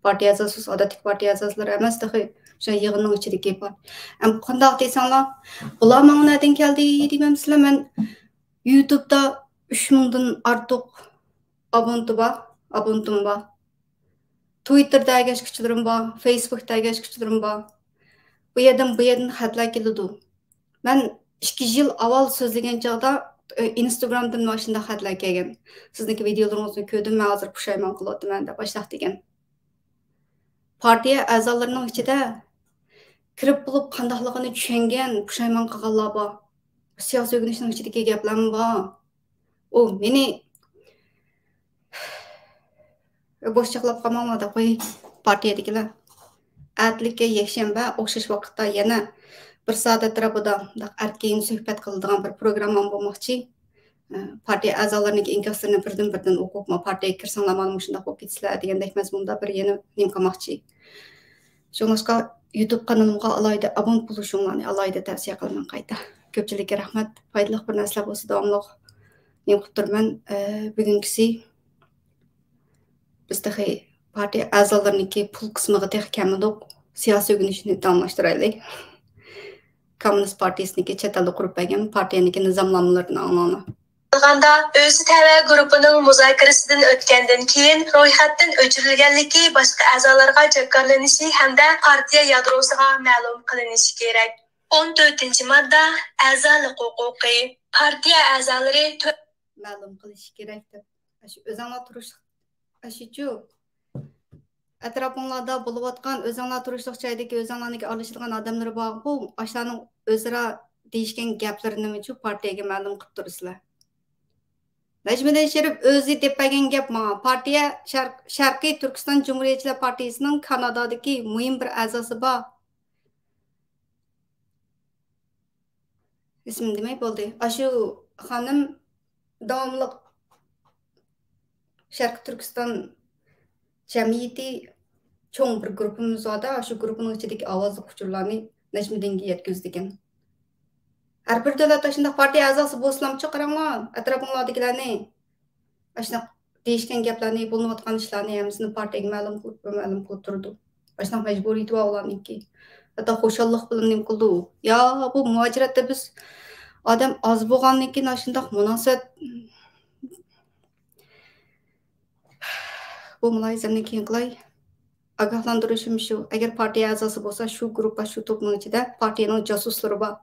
پارتىيە ئەزاسى بولسا، ئادەتتىكى پارتىيە ئەزاسىلىرى ئەمەس، تېخى شۇ يىغىننىڭ ئىچىدىكى پار-، ئەم، قانداق دېسەڭلار، بۇلار ماڭا نەدىن كەلدى دېمەمسىلەر؟ مەن يۇتۇبتا ئۈچ مىڭدىن ئارتۇق ئابونتى بار، ئابونتۇم بار. تۋىتتېردا ئەگەشكۈچىلىرىم بار، فېيسبۇكتا ئەگەشكۈچىلىرىم بار. بۇ يەردىن، بۇ يەردىن خەتلەر كېلىدۇ. مەن ئىككى يىل ئاۋۋال سۆزلىگەن چاغدا، ئى، ئىنستاگرامدىن مانا شۇنداق خەتلەر كەلگەن. سىزنىڭكى ۋىدىيولىرىڭىزنى كۆردۈم، مەن ھازىر پۇشايمان قىلىۋاتىمەن دەپ ئاشۇنداق دېگەن. پارتىيە ئەزالىرىنىڭ ئىچىدە كىرىپ بولۇپ قانداقلىقىنى چۈشەنگەن، پۇشايمان قىلغانلار بار. سىياسىي ئۆگىنىشنىڭ ئىچىدىكى گەپلەرمۇ بار. ئۇ مېنى بوش چاقلاپ قالماڭلار دەپ قوي. پارتىيەدىكىلەر، ئەتىلىككە يەكشەنبە ئوخشاش ۋاقىتتا يەنە بىر سائەت ئەتراپىدا مۇنداق ئەركىن سۆھبەت قىلىدىغان بىر پروگراممام بولماقچى. ئە، پارتىيە ئەزالىرىنىڭكى ئىنكاسلىرىنى بىردىن-بىردىن ئوقۇپ، ما پارتىيەگە كىرسەڭلار مانا مۇشۇنداق بولۇپ كېتىسىلەر دېگەندەك مەزمۇندا بىر يەنە نېمە قىلماقچى. شۇڭلاشقا يۇتۇب قانىلىمغا ئالاھىدە ئابونت بولۇشۇڭلارنى ئالاھىدە تەۋسىيە قىلىمەن قايتا. كۆپچىلىككە رەھمەت. پايدىلىق بىر نەرسىلەر بولسا داۋاملىق نېمە قىلىپ تۇرىمەن. ئە، بۈگۈنكىسى بىز تېخى پارتىيە ئەزالىرىنىڭكى پۇل قىسمىغا تېخى كەلمىدۇق. سىياسىي ئۆگىنىشنى داۋاملاشتۇرايلى. كوممۇنىست پارتىيىسىنىڭكى چەت ئەلدە قۇرۇپ بەرگەن پارتىيەنىڭكى نىزامنامىلىرىنى ئاڭلاڭلار. قىلغاندا، ئۆزى تەۋە گۇرۇپپىنىڭ مۇزاكىرىسىدىن ئۆتكەندىن كېيىن، رويخەتتىن ئۆچۈرۈلگەنلىكى باشقا ئەزالارغا جاكارلىنىشى ھەمدە پارتىيە يادروسىغا مەلۇم قىلىنىشى كېرەك. ئون تۆتىنچى ماددا، ئەزالىق ھوقۇقى. پارتىيە ئەزالىرى تۆ-، مەلۇم قىلىشى كېرەك دەپ، ئاشۇ ئۆزۈڭلار تۇرۇشلۇق، ئاشۇچۇ. ئەتراپىڭلاردا بولۇۋاتقان، ئۆزۈڭلار تۇرۇشلۇق جايدىكى، ئۆزۈڭلارنىڭكى ئارىلىشىدىغان ئادەملىرى بارغۇ، ئاشۇلارنىڭ ئۆزئارا دېيىشكەن گەپلىرىنىمۇچۇ پارتىيەگە مەلۇم قىلىپ تۇرىسىلەر. نەجمىدىن شېرىپ ئۆزى دەپ بەرگەن گەپ ماڭا. پارتىيە شەرق-، شەرقىي تۈركىستان جۇمھۇرىيەتچىلەر پارتىيىسىنىڭ كانادادىكى مۇھىم بىر ئەزاسى بار. ئىسمىنى دېمەي بولدى. ئاشۇ خانىم داۋاملىق شەرقىي تۈركىستان جەمئىيىتى چوڭ بىر گۇرۇپپىمىز بار-دە، ئاشۇ گۇرۇپپىنىڭ ئىچىدىكى ئاۋازلىق ئۇچۇرلارنى نەجمىدىنگە يەتكۈزىدىكەن. ھەر بىر دۆلەت ئاشۇنداق پارتىيە ئەزاسى بولسىلامچۇ، قاراڭلار، ئەتراپىڭلاردىكىلەرنى. ئاشۇنداق دېيىشكەن گەپلەرنى، بولۇنۇۋاتقان ئىشلارنى ھەممىسىنى پارتىيەگە مەلۇم قىلىپ، مەلۇم قىلىپ تۇرىدۇ. ئاشۇنداق مەجبۇرىيىتى بار ئۇلارنىڭكى. ھەتتا خۇشاللىق بىلەن نېمە قىلىدۇ؟ يا، بۇ مۇھاجىرەتتە بىز ئادەم ئاز بولغاندىن كېيىن ئاشۇنداق مۇناسىۋەت. بۇ مۇلاھىزەمنى كېيىن قىلاي. ئاگاھلاندۇرۇشۇم شۇ، ئەگەر پارتىيە ئەزاسى بولسا، شۇ گۇرۇپپا، شۇ توپنىڭ ئىچىدە پارتىيەنىڭ جاسۇسلىرى بار.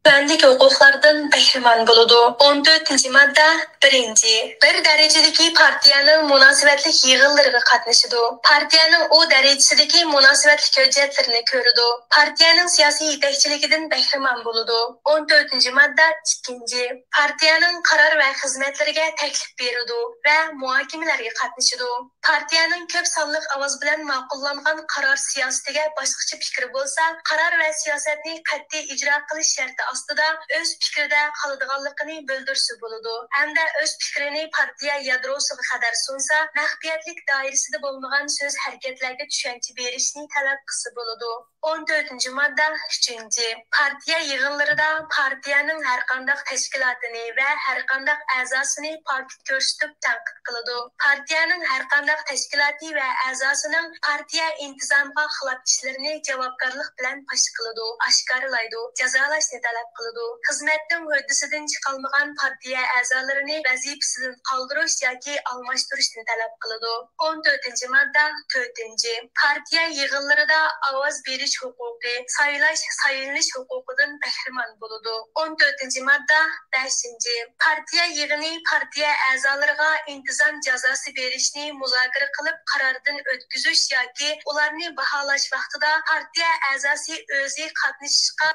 تۆۋەندىكى ھوقۇقلاردىن بەھرىمەن بولىدۇ. ئون تۆتىنچى ماددا، بىرىنچى، بىر دەرىجىدىكى پارتىيەنىڭ مۇناسىۋەتلىك يىغىنلىرىغا قاتنىشىدۇ. پارتىيەنىڭ ئۇ دەرىجىسىدىكى مۇناسىۋەتلىك ھۆججەتلىرىنى كۆرىدۇ. پارتىيەنىڭ سىياسىي يېتەكچىلىكىدىن بەھرىمەن بولىدۇ. ئون تۆتىنچى ماددا، ئىككىنچى، پارتىيەنىڭ قارار ۋە خىزمەتلىرىگە تەكلىپ بېرىدۇ ۋە مۇھاكىمىلەرگە قاتنىشىدۇ. پارتىيەنىڭ كۆپ سانلىق ئاۋاز بىلەن ماقۇللانغان قارار سىياسىتىگە باشقىچە پىكرى بولسا، قارار ۋە سىياسەتنى قەتئىي ئىجرا قىلىش شەرتى ئاستىدا ئۆز پىكرىدە قالىدىغانلىقىنى بىلدۈرسە بولىدۇ ھەمدە ئۆز پىكرىنى پارتىيە يادروسىغا قەدەر سۇنسا، مەخپىيەتلىك دائىرىسىدە بولمىغان سۆز ھەرىكەتلەرگە چۈشەنچە بېرىشنى تەلەپ قىلسا بولىدۇ. ئون تۆتىنچى ماددا، ئۈچىنچى، پارتىيە يىغىنلىرىدا پارتىيەنىڭ ھەرقانداق تەشكىلاتىنى ۋە ھەرقانداق ئەزاسىنى پاكىت كۆرسىتىپ تەنقىد قىلىدۇ. پارتىيەنىڭ ھەرقانداق تەشكىلاتى ۋە ئەزاسىنىڭ پارتىيە ئىنتىزامىغا خىلاپ ئىشلىرىنى جاۋابكارلىق بىلەن پاش قىلىدۇ، ئاشكارىلايدۇ، جازالاشنى تەلەپ قىلىدۇ. خىزمەتنىڭ ھۆددىسىدىن چىقالمىغان پارتىيە ئەزالىرىنى ۋەزىپىسىدىن قالدۇرۇش ياكى ئالماشتۇرۇشنى تەلەپ قىلىدۇ. ئون تۆتىنچى ماددا تۆتىنچى، پارتىيە يىغىنلىرىدا ئاۋاز بېرىش ھوقۇقى، سايلاش، سايلىنىش ھوقۇقىدىن بەھرىمەن بولىدۇ. ئون تۆتىنچى ماددا بەشىنچى، پارتىيە يىغىنى پارتىيە ئەزالىرىغا ئىنتىزام جازاسى بېرىشنى مۇزاكىرە قىلىپ قاراردىن ئۆتكۈزۈش ياكى ئۇلارنى باھالاش ۋاقتىدا پارتىيە ئەزاسى ئۆزى قاتنىشىشقا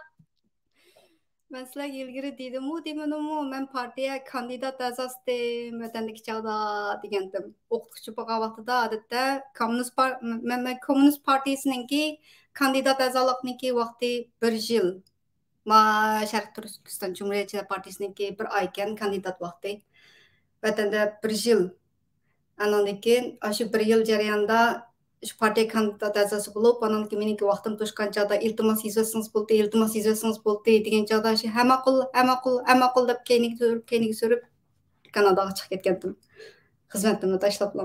مەن سىلەرگە ئىلگىرى دېدىممۇ، دېمىدىممۇ، مەن پارتىيە كاندىدات ئەزاسىدىم ۋەتەندىكى چاغدا دېگەنتىم. ئوقۇتقۇچى بولغان ۋاقتىدا، ئادەتتە، كوممۇنىست پار-، مەن، مەن كوممۇنىست پارتىيىسىنىڭكى كاندىدات ئەزالىقنىڭكى ۋاقتى بىر يىل. ما شەرقىي تۈركىستان جۇمھۇرىيەتچىلەر پارتىيىسىنىڭكى بىر ئايكەن كاندىدات ۋاقتى. ۋەتەندە بىر يىل. ئانىڭدىن كېيىن، ئاشۇ بىر يىل جەريانىدا شۇ پارتىيە كاندىدات ئەزاسى بولۇپ، ئانىڭدىن كېيىن مېنىڭكى ۋاقتىم توشقان چاغدا، ئىلتىماس يېزىۋەتسىڭىز بولدى، ئىلتىماس يېزىۋەتسىڭىز بولدى دېگەن چاغدا، شۇ ھە ماقۇل، ھە ماقۇل، ھە ماقۇل دەپ كەينىگە سۈرۈپ، كەينىگە سۈرۈپ، كاناداغا چىقىپ كەتكەنتىم. خىزمەتتىنمۇ تاشلاپلا.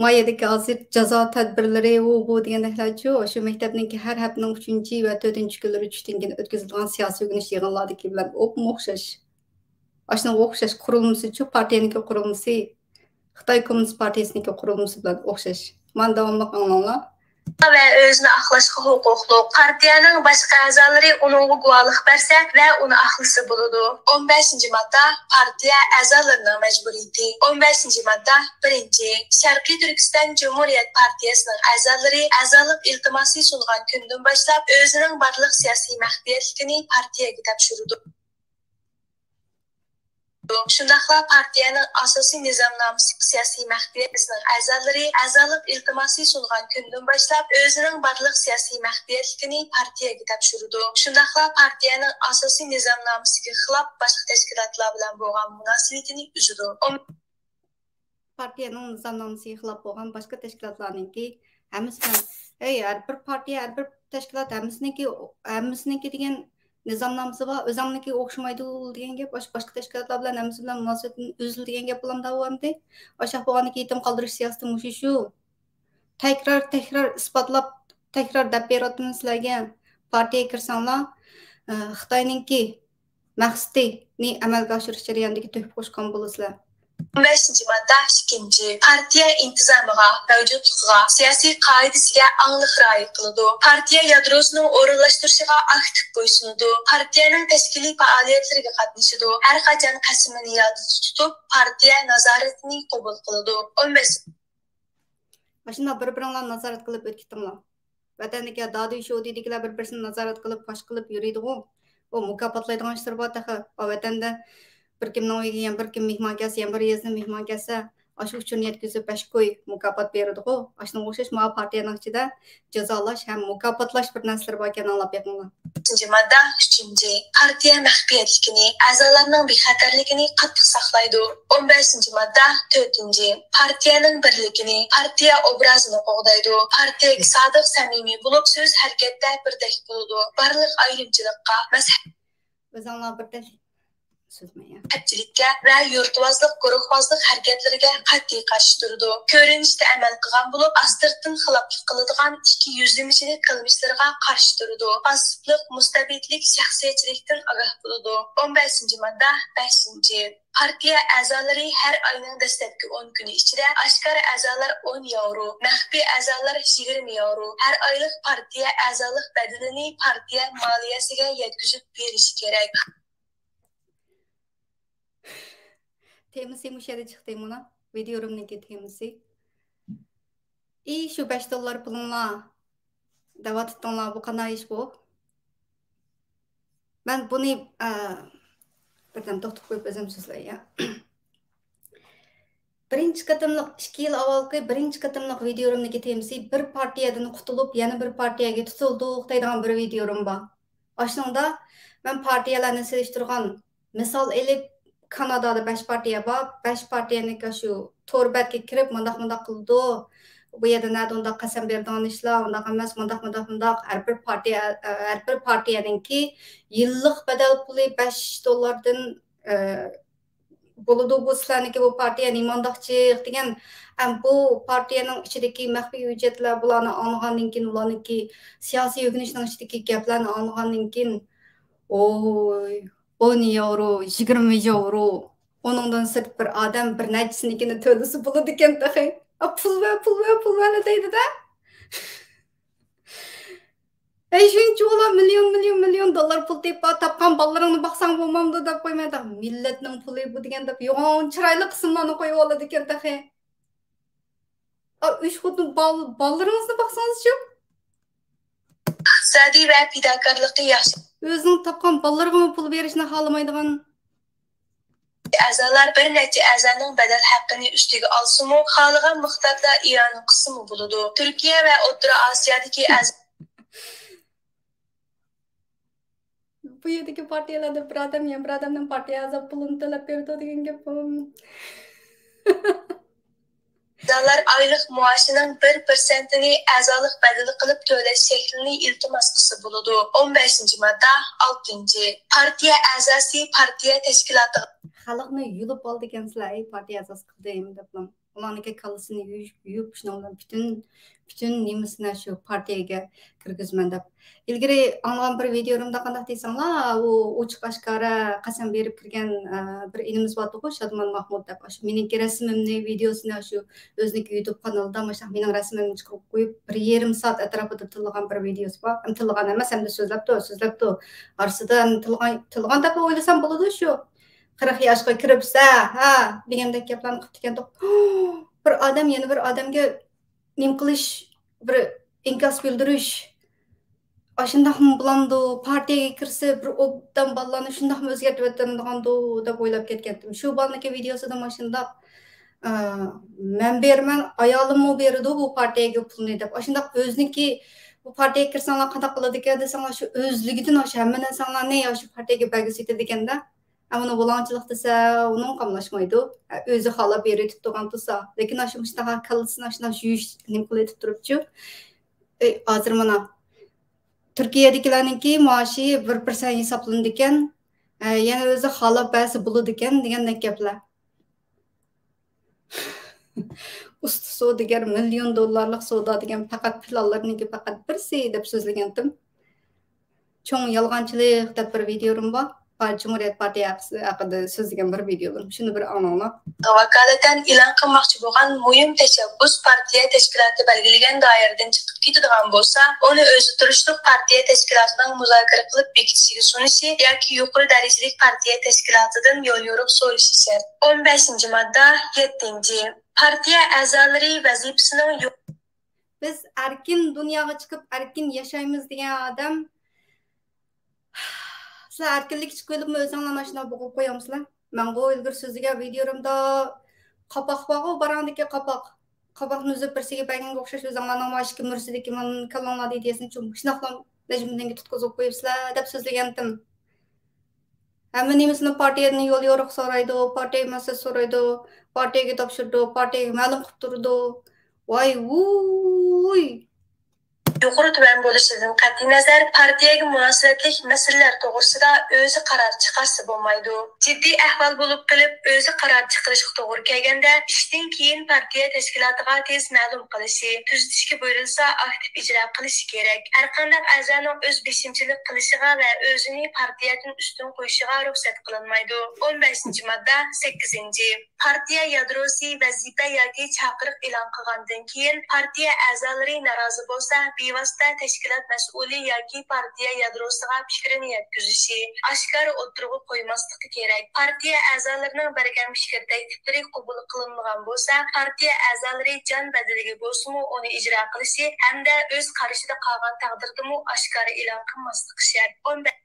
ما يەردىكى ھازىر جازا تەدبىرلىرى، ئۇ، بۇ دېگەندەكلەرچۇ، شۇ مەكتەپنىڭكى ھەر ھەپتىنىڭ ئۈچىنچى ۋە تۆتىنچى كۈنلىرى چۈشتىن كېيىن ئۆتكۈزۈلىدىغان سىياسىي ئۆگىنىش يىغىنلاردىكى بىلەن ئوپمۇ ئوخشاش. ئاشۇنىڭغا ئوخشاش قۇرۇلمىسىچۇ، پارتىيەنىڭكى قۇرۇلمىسى، خىتاي كوممۇنىست پارتىيىسىنىڭكى قۇرۇلمىسى بىلەن ئوخشاش. مانا، داۋاملىق ئاڭلاڭلار. ۋە ئۆزىنى ئاقلاشقا ھوقۇقلۇق. پارتىيەنىڭ باشقا ئەزالىرى ئۇنىڭغا گۇۋاھلىق بەرسە ۋە ئۇنى ئاقلىسا بولىدۇ. ئون بەشىنچى ماددا، پارتىيە ئەزالىرىنىڭ مەجبۇرىيىتى. ئون بەشىنچى ماددا، بىرىنچى، شەرقىي تۈركىستان جۇمھۇرىيەت پارتىيەسىنىڭ ئەزالىرى ئەزالىق ئىلتىماسى سۇنغان كۈندىن باشلاپ ئۆزىنىڭ بارلىق سىياسىي مەخپىيەتلىكىنى پارتىيەگە تاپشۇرىدۇ. شۇنداقلا پارتىيەنىڭ ئاساسىي نىزامنامىسى سىياسىي مەخپىيەتنىڭ ئەزالىرى ئەزالىق ئىلتىماسى سۇنغان كۈندىن باشلاپ ئۆزىنىڭ بارلىق سىياسىي مەخپىيەتلىكىنى پارتىيەگە تاپشۇرىدۇ. شۇنداقلا پارتىيەنىڭ ئاساسىي نىزامنامىسىگە خىلاپ باشقا تەشكىلاتلار بىلەن بولغان مۇناسىۋىتىنى ئۈزىدۇ. پارتىيەنىڭ نىزامنامىسىغا خىلاپ بولغان باشقا تەشكىلاتلارنىڭكى ھەممىسى بىلەن، ئەي، ھەر بىر پارتىيە، ھەر بىر تەشكىلات ھەممىسىنىڭكى، ھەممىسىنىڭكى دېگەن نىزامنامىسى بار، ئۆزۈڭنىڭكى ئوخشىمايدۇ دېگەن گەپ، ئاشۇ باشقا تەشكىلاتلار بىلەن ھەممىسى بىلەن مۇناسىۋىتىنى ئۈزۈل دېگەن گەپ بولامدا بۇ ئەمدى؟ ئاشۇنداق بولغاندىكىن يېتىم قالدۇرۇش سىياسىتى مۇشۇ شۇ. تەكرار، تەكرار ئىسپاتلاپ، تەكرار دەپ بېرىۋاتىمەن سىلەرگە. پارتىيەگە كىرسەڭلار، ئە، خىتاينىڭكى مەقسىتىنى ئەمەلگە ئاشۇرۇش جەريانىدىكى تۆھپە قوشقان بولىسىلەر. ئون بەشىنچى ماددا ئىككىنچى، پارتىيە ئىنتىزامىغا، مەۋجۇتلۇقىغا، سىياسىي قائىدىسىگە ئاڭلىق رىئايە قىلىدۇ. پارتىيە يادروسىنىڭ ئورۇنلاشتۇرۇشىغا ئاكتىپ بويسۇنىدۇ. پارتىيەنىڭ تەشكىلىي پائالىيەتلىرىگە قاتنىشىدۇ. ھەر قاچان قەسىمىنى يادىدا تۇتۇپ، پارتىيە نازارىتىنى قوبۇل قىلىدۇ. ئون بەش. ماشۇنداق بىر-بىرىڭلار نازارەت قىلىپ ئۆتۈپ كېتىڭلار. ۋەتەندىكى دادۈي شودىدىكىلەر بىر-بىرسىنى نازارەت قىلىپ، پاش قىلىپ يۈرىدىغۇ. ئۇ مۇكاپاتلايدىغان ئىشلىرى بار تېخى. ئا، ۋەتەندە بىر كىمنىڭ ئۆيىگە يەنە بىر كىم مېھمان كەلسە، يەنە بىر يېزىدىن مېھمان كەلسە، ئاشۇ ئۇچۇرنى يەتكۈزۈپ، بەش كوي مۇكاپات بېرىدىغۇ. ئاشۇنىڭغا ئوخشاش ما پارتىيەنىڭ ئىچىدە جازالاش ھەم مۇكاپاتلاش بىر نەرسىلىرى باركەن، ئاڭلاپ بېقىڭلار. بەشىنچى ماددا ئۈچىنچى، پارتىيە مەخپىيەتلىكىنى، ئەزالارنىڭ بىخەتەرلىكىنى قاتتىق ساقلايدۇ. ئون بەشىنچى ماددا تۆتىنچى، پارتىيەنىڭ بىرلىكىنى، پارتىيە ئوبرازىنى قوغدايدۇ. پارتىيەگە سادىق، سەمىمىي بولۇپ، سۆز ھەرىكەتتە بىردەك بولىدۇ. بارلىق ئايرىمچىلىققا، مەزھەپ ئۆزۈڭلار بىردەك سۆزلىمەڭ. مەزھەپچىلىككە ۋە يۇرتۋازلىق، گۇرۇھۋازلىق ھەرىكەتلىرىگە قەتئىي قارشى تۇرىدۇ. كۆرۈنۈشتە ئەمەل قىلغان بولۇپ، ئاستىرتىن خىلاپلىق قىلىدىغان ئىككى يۈزلىمىچىلىك قىلمىشلىرىغا قارشى تۇرىدۇ. غاسىپلىق، مۇستەبىتلىك، شەخسىيەتچىلىكتىن ئاگاھ بولىدۇ. ئون بەشىنچى ماددا بەشىنچى، پارتىيە ئەزالىرى ھەر ئاينىڭ دەسلەپكى ئون كۈنى ئىچىدە ئاشكارا ئەزالار ئون ياۋرو، مەخپىي ئەزالار يىگىرمە ياۋرو، ھەر ئايلىق پارتىيە ئەزالىق بەدىلىنى پارتىيە مالىيەسىگە يەتكۈزۈپ بېرىشى كېرەك. تېمىسى مۇشۇ يەردە چىقتى، مانا، ۋىدىيورۇمنىڭكى تېمىسى. ئى، شۇ بەش دوللار پۇلۇڭلار دەۋاتىتتىڭلار، بۇ قانداق ئىش بۇ؟ مەن بۇنى، ئە، بىردەم توختىتىپ قويۇپ ئۆزۈم سۆزلەي، يا. بىرىنچى قېتىملىق، ئىككى يىل ئاۋۋالقى بىرىنچى قېتىملىق ۋىدىيورۇمنىڭكى تېمىسى بىر پارتىيەدىن قۇتۇلۇپ، يەنە بىر پارتىيەگە تۇتۇلدۇق دەيدىغان بىر ۋىدىيورۇم بار. ئاشۇنىڭدا مەن پارتىيەلەرنى سېلىشتۇرغان مىسال ئېلىپ، كانادادا بەش پارتىيە بار، بەش پارتىيەنىڭكى شۇ تور بەتكە كىرىپ، مۇنداق، مۇنداق قىلىدۇ، بۇ يەردە نەدە ئۇنداق قەسەم بېرىدىغان ئىشلار، ئۇنداق ئەمەس، مۇنداق، مۇنداق، مۇنداق، ھەر بىر پارتىيە، ھەر بىر پارتىيەنىڭكى يىللىق بەدەل پۇلى بەش دوللاردىن، ئە، بولىدۇ، بۇ سىلەرنىڭكى بۇ پارتىيە نېمانداق جىق دېگەن، ئەم، بۇ پارتىيەنىڭ ئىچىدىكى مەخپىي ھۆججەتلەر، بۇلارنى ئاڭلىغاندىن كېيىن، ئۇلارنىڭكى سىياسىي ئۆگىنىشنىڭ ئىچىدىكى گەپلەرنى ئاڭلىغاندىن كېيىن، ئوي، ئون ياۋرو، يىگىرمە ياۋرو. ئۇنىڭدىن سىرت بىر ئادەم بىر نەچچىسىنىڭكىنى تۆلىسە بولىدىكەن تېخى. ئا، پۇل بەر، پۇل بەر، پۇل بەر دەيدۇ-دە. ئەي، شۇنچىۋالا مىليون، مىليون، مىليون دوللار پۇل تېپىپ، تاپقان بالىلىرىڭنى باقساڭ بولمامدۇ دەپ قويماي، مىللەتنىڭ پۇلى بۇ دېگەن دەپ يوغان چىرايلىق قىسىملارنى قويۇۋالىدىكەن تېخى. ئا، ئۈچ خوتۇن بال-، بالىلىرىڭىزنى باقسىڭىزچۇ؟ ئىقتىسادىي ۋە پىداكارلىقى ياخشى. ئۆزىنىڭ تاپقان بالىلىرىغىمۇ پۇل بېرىشنى خالىمايدىغان. ئەزالار بىر نەچچە ئەزانىڭ بەدەل ھەققىنى ئۈستىگە ئالسىمۇ، خالىغان مىقداردا ئىئانە قىلسىمۇ بولىدۇ. تۈركىيە ۋە ئوتتۇرا ئاسىيادىكى ئەز- بۇ يەردىكى پارتىيەلەردە بىر ئادەم يەنە بىر ئادەمنىڭ پارتىيە ئەزا پۇلىنى تۆلەپ بېرىدۇ دېگەن گەپ بۇ. ئەزالار ئايلىق مائاشىنىڭ بىر پىرسەنتىنى ئەزالىق بەدىلى قىلىپ تۆلەش شەكلىنى ئىلتىماس قىلسا بولىدۇ. ئون بەشىنچى ماددا، ئالتىنچى. پارتىيە ئەزاسى پارتىيە تەشكىلاتىغا. خەلقنى يۇلۇپ ئالىدىكەنسىلەر، ئەي، پارتىيە ئەزاسى قىلدىم دەپلا. ئۇلارنىڭكى كاللىسىنى يۇيۇش، يۇيۇپ، شۇنىڭ بىلەن پۈتۈن، پۈتۈن نېمىسىنى شۇ پارتىيەگە كىرگۈزىمەن دەپ. ئىلگىرى ئاڭلىغان بىر ۋىدىيولىرىمدا قانداق دەيسەڭلار، ئۇ ئوچۇق ئاشكارا قەسەم بېرىپ كىرگەن، ئە، بىر ئىنىمىز بارتىغۇ، شادىمان ماھمۇت دەپ. ئاشۇ مېنىڭكى رەسىمىمنى، ۋىدىيوسىنى ئاشۇ ئۆزىنىڭكى يۇتۇب قانىلىدا مۇشۇنداق مېنىڭ رەسىمىمنى چىقىرىپ قويۇپ، بىر يېرىم سائەت ئەتراپىدا تىللىغان بىر ۋىدىيوسى بار. ھەم تىللىغان ئەمەس، ھەمدە سۆزلەپتۇ، سۆزلەپتۇ. ئارىسىدا ھەم تىللىغان، تىللىغان دەپلا ئويلىسام بولىدۇ شۇ. قىرىق ياشقا كىرىپسە، ھە، دېگەندەك گەپلەرنى قىپتىكەن. بىر ئادەم يەنە بىر ئادەمگە نېمە قىلىش، بىر ئىنكاس بىلدۈرۈش، ئاشۇنداقمۇ بولامدۇ؟ پارتىيەگە كىرسە، بىر ئوبدان بالىلارنى شۇنداقمۇ ئۆزگەرتىۋېتەمدىغاندۇ دەپ ئويلاپ كەتكەنتىم. شۇ بالىنىڭكى ۋىدىيوسىدا ماشۇنداق، ئە، مەن بېرىمەن، ئايالىممۇ بېرىدۇ بۇ پارتىيەگە پۇلنى دەپ. ئاشۇنداق ئۆزىنىڭكى، بۇ پارتىيەگە كىرسەڭلار قانداق قىلىدىكەن دېسەڭلار، شۇ ئۆزلۈكىدىن ئاشۇ ھەممە نەرسەڭلارنى ئاشۇ پارتىيەگە بەرگۈسى كېتىدىكەن-دە. ئە، ئۇنى بۇلاڭچىلىق دېسە، ئۇنىڭ قاملاشمايدۇ. ئە، ئۆزى خالاپ بېرىۋېتىپ تۇرغان تۇرسا. لېكىن ئاشۇ مۇشۇنداق كاللىسىنى ئاشۇنداق يۇيۇش نېمە قىلىۋېتىپ تۇرۇپچۇ. ئەي، ھازىر مانا تۈركىيەدىكىلەرنىڭكى مائاشى بىر پىرسەنت ھېسابلىنىدىكەن. ئە، يەنە ئۆزى خالاپ بەرسە بولىدىكەن دېگەندەك گەپلەر. ئۇستا سودىگەر، مىليون دوللارلىق سودا دېگەن پەقەت پىلانلىرىنىڭكى پەقەت بىرسى دەپ سۆزلىگەنتىم. چوڭ يالغانچىلىق دەپ بىر ۋىدىيولىرىم بار. پار-، جۇمھۇرىيەت پارتىيە ھەققىدە سۆزلىگەن بىر ۋىدىيولىرىم. شۇنى بىر ئاڭلاڭلار. ۋاكالىتەن ئېلان قىلماقچى بولغان مۇھىم تەشەببۇس پارتىيە تەشكىلاتى بەلگىلىگەن دائىرىدىن چىقىپ كېتىدىغان بولسا، ئۇنى ئۆزى تۇرۇشلۇق پارتىيە تەشكىلاتىنىڭ مۇزاكىرە قىلىپ بېكىتىشىگە سۇنۇشى ياكى يۇقىرى دەرىجىلىك پارتىيە تەشكىلاتىدىن يوليورۇق سورىشى شەرت. ئون بەشىنچى ماددا، يەتتىنچى. پارتىيە ئەزالىرى ۋەزىپىسىنىڭ يۇ- بىز ئەركىن دۇنياغا چىقىپ ئەركىن ياشايمىز دېگەن ئادەم، سىلەر ئەركىنلىككە چىقىۋېلىپمۇ ئۆزۈڭلارنى ئاشۇنداق بوغۇپ قويامسىلەر؟ مەنغۇ ئىلگىرى سۆزلىگەن ۋىدىيولىرىمدا قاپاق بارغۇ، باراڭدىكى قاپاق. قاپاقنى ئۈزۈپ بىرسىگە بەرگەنگە ئوخشاش، ئۆزۈڭلارنىڭ مانا ئىككى مۈرىسىدىكى مانا كاللاڭلاردا ئىدىيەسىنى چوڭ مۇشۇنداقلا نەجمىدىنگە تۇتقۇزۇپ قويۇپسىلەر دەپ سۆزلىگەنتىم. ھەممە نېمىسىنى پارتىيەدىن يول يورۇق سورايدۇ، پارتىيە مەسلىھەت سورايدۇ، پارتىيەگە تاپشۇرىدۇ، پارتىيەگە مەلۇم قىلىپ تۇرىدۇ. ۋاي ۋۇي! يۇقىرى تۆۋەن بولۇشىدىن قەتئىينەزەر، پارتىيەگە مۇناسىۋەتلىك مەسىلىلەر توغرىسىدا ئۆزى قارار چىقارسا بولمايدۇ. جىددىي ئەھۋال بولۇپ قېلىپ، ئۆزى قارار چىقىرىشقا توغرا كەلگەندە، ئىشتىن كېيىن پارتىيە تەشكىلاتىغا تېز مەلۇم قىلىشى، تۈزىتىشكە بۇيرۇلسا ئاكتىپ ئىجرا قىلىشى كېرەك. ھەرقانداق ئەزانىڭ ئۆز بېشىمچىلىق قىلىشىغا ۋە ئۆزىنى پارتىيەدىن ئۈستۈن قويۇشىغا رۇخسەت قىلىنمايدۇ. ئون بەشىنچى ماددا، سەككىزىنچى. پارتىيە يادروسى ۋەزىپە ياكى چاقىرىق ئېلان قىلغاندىن كېيىن، پارتىيە ئەزالىرى نارازى بولسا، بىۋاسىتە تەشكىلات مەسئۇلى ياكى پارتىيە يادروسىغا پىكرىنى يەتكۈزۈشى، ئاشكارا ئوتتۇرىغا قويماسلىقى كېرەك. پارتىيە ئەزالىرىنىڭ بەرگەن پىكىر تەكلىپلىرى قوبۇل قىلىنمىغان بولسا، پارتىيە ئەزالىرى جان بەدىلىگە بولسىمۇ ئۇنى ئىجرا قىلىشى ھەمدە ئۆز قارىشىدا قالغان تەقدىردىمۇ ئاشكارا ئېلان قىلماسلىقى شەرت. ئون بەش.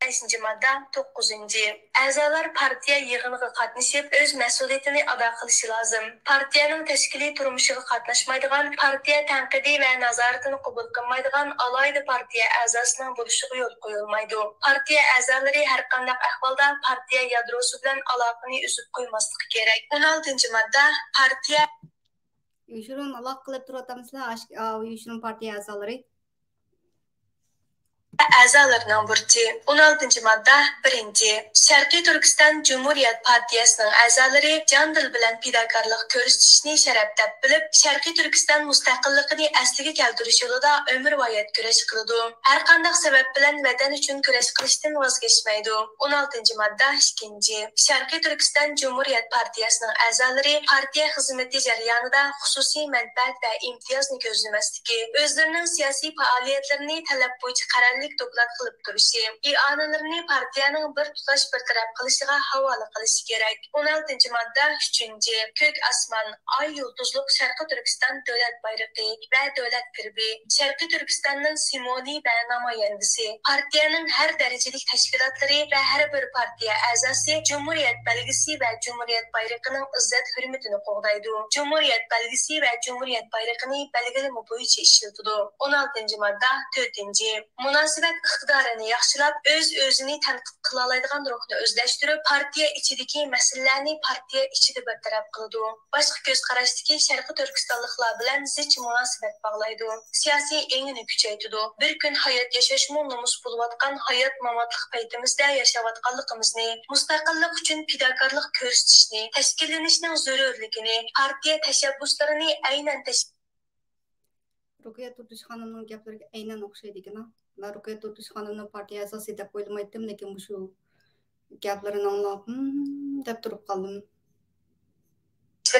بەشىنچى ماددا، توققۇزىنچى. ئەزالار پارتىيە يىغىنىغا قاتنىشىپ، ئۆز مەسئۇلىيىتىنى ئادا قىلىشى لازىم. پارتىيەنىڭ تەشكىلىي تۇرمۇشىغا قاتناشمايدىغان، پارتىيە تەنقىدى ۋە نازارىتىنى قوبۇل قىلمايدىغان ئالاھىدە پارتىيە ئەزاسىنىڭ بولۇشىغا يول قويۇلمايدۇ. پارتىيە ئەزالىرى ھەرقانداق ئەھۋالدا پارتىيە يادروسى بىلەن ئالاقىنى ئۈزۈپ قويماسلىقى كېرەك. ئون ئالتىنچى ماددا، پارتىيە يوشۇرۇن ئالاقە قىلىپ تۇرۇۋاتامسىلەر، ئاش-، ئا، يوشۇرۇن پارتىيە ئەزالىرى؟ ئەزالىرىنىڭ بۇرچى. ئون ئالتىنچى ماددا، بىرىنچى، شەرقىي تۈركىستان جۇمھۇرىيەت پارتىيەسىنىڭ ئەزالىرى جان دىل بىلەن پىداكارلىق كۆرسىتىشنى شەرەپ دەپ بىلىپ، شەرقىي تۈركىستان مۇستەقىللىقىنى ئەسلىگە كەلتۈرۈش يولىدا ئۆمۈرۋايەت كۈرەش قىلىدۇ. ھەرقانداق سەۋەب بىلەن ۋەتەن ئۈچۈن كۈرەش قىلىشتىن ۋاز كەچمەيدۇ. ئون ئالتىنچى ماددا، ئىككىنچى، شەرقىي تۈركىستان جۇمھۇرىيەت پارتىيەسىنىڭ ئەزالىرى پارتىيە خىزمىتى جەريانىدا خۇسۇسىي مەنپەئەت ۋە ئىمتىيازنى كۆزلىمەسلىكى، ئۆزلىرىنىڭ سىياسىي پائالىيەتلىرىنى تەلەپ بويىچە قەرەللىك دوكلات قىلىپ تۇرۇشى، ئىئانىلىرىنى پارتىيەنىڭ بىر تۇتاش بىر تەرەپ قىلىشىغا ھاۋالە قىلىشى كېرەك. ئون ئالتىنچى ماددا، ئۈچىنچى، كۆك ئاسمان، ئاي يۇلتۇزلۇق شەرقىي تۈركىستان دۆلەت بايرىقى ۋە دۆلەت گېربى، شەرقىي تۈركىستاننىڭ سىمۋولى ۋە نامايەندىسى، پارتىيەنىڭ ھەر دەرىجىلىك تەشكىلاتلىرى ۋە ھەر بىر پارتىيە ئەزاسى جۇمھۇرىيەت بەلگىسى ۋە جۇمھۇرىيەت بايرىقىنىڭ ئىززەت-ھۆرمىتىنى قوغدايدۇ. جۇمھۇرىيەت بەلگىسى ۋە جۇمھۇرىيەت بايرىقىنى بەلگىلىمە بويىچە ئىشلىتىدۇ. ئون ئالتىنچى ماددا، تۆتىنچى، مۇناسىۋەت ئىقتىدارىنى ياخشىلاپ، ئۆز-ئۆزىنى تەنقىد قىلالايدىغان روھنى ئۆزلەشتۈرۈپ، پارتىيە ئىچىدىكى مەسىلىلەرنى پارتىيە ئىچىدە بىر تەرەپ قىلىدۇ. باشقا كۆز قاراشتىكى شەرقىي تۈركىستانلىقلار بىلەن زىچ مۇناسىۋەت باغلايدۇ. سىياسىي ئېڭىنى كۈچەيتىدۇ. بىر كۈن ھايات ياشاشمۇ نومۇس بولۇۋاتقان ھايات-ماماتلىق پەيتىمىزدە ياشاۋاتقانلىقىمىزنى، مۇستەقىللىق ئۈچۈن پىداكارلىق كۆرسىتىشنى، تەشكىللىنىشنىڭ زۆرۈرلۈكىنى، پارتىيە تەشەببۇسلىرىنى ئەينەن تەش- رۇقىيە تۇردۇش خانىمنىڭ گەپلىرىگە ئەينەن ئوخشايدىكىن. مەن رۇقىيە تۇردۇش خانىمنى پارتىيە ئەزاسى دەپ ئويلىمايتتىم، لېكىن مۇشۇ گەپلىرىنى ئاڭلاپ، ھىم، دەپ تۇرۇپ قالدىم.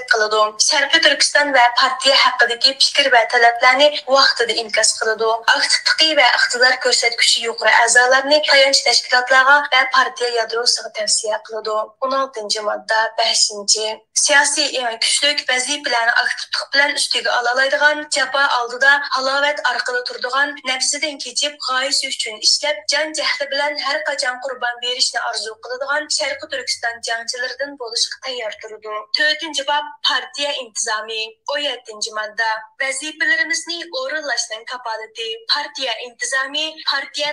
قىلىدۇ. شەرقىي تۈركىستان ۋە پارتىيە ھەققىدىكى پىكىر ۋە تەلەپلەرنى ۋاقتىدا ئىنكاس قىلىدۇ. ئاكتىپلىقى ۋە ئىقتىدار كۆرسەتكۈچى يۇقىرى ئەزالارنى تايانچ تەشكىلاتلارغا ۋە پارتىيە يادروسىغا تەۋسىيە قىلىدۇ. ئون ئالتىنچى ماددا، بەشىنچى. سىياسىي ئېڭى كۈچلۈك، ۋەزىپىلەرنى ئاكتىپلىق بىلەن ئۈستىگە ئالالايدىغان، جاپا ئالدىدا ھالاۋەت ئارقىدا تۇرىدىغان، نەپسىدىن كېچىپ، غايىسى ئۈچۈن ئىشلەپ، جان-جەھلى بىلەن ھەر قاچان قۇربان بېرىشنى ئارزۇ قىلىدىغان شەرقىي تۈركىستان جەڭچىلىرىدىن بولۇشقا تەييار تۇرىدۇ. تۆتىنچى باب، پارتىيە ئىنتىزامى. ئون يەتتىنچى ماددا، ۋەزىپىلىرىمىزنى ئورۇنلاشنىڭ كاپالىتى. پارتىيە ئىنتىزامى، پارتىيە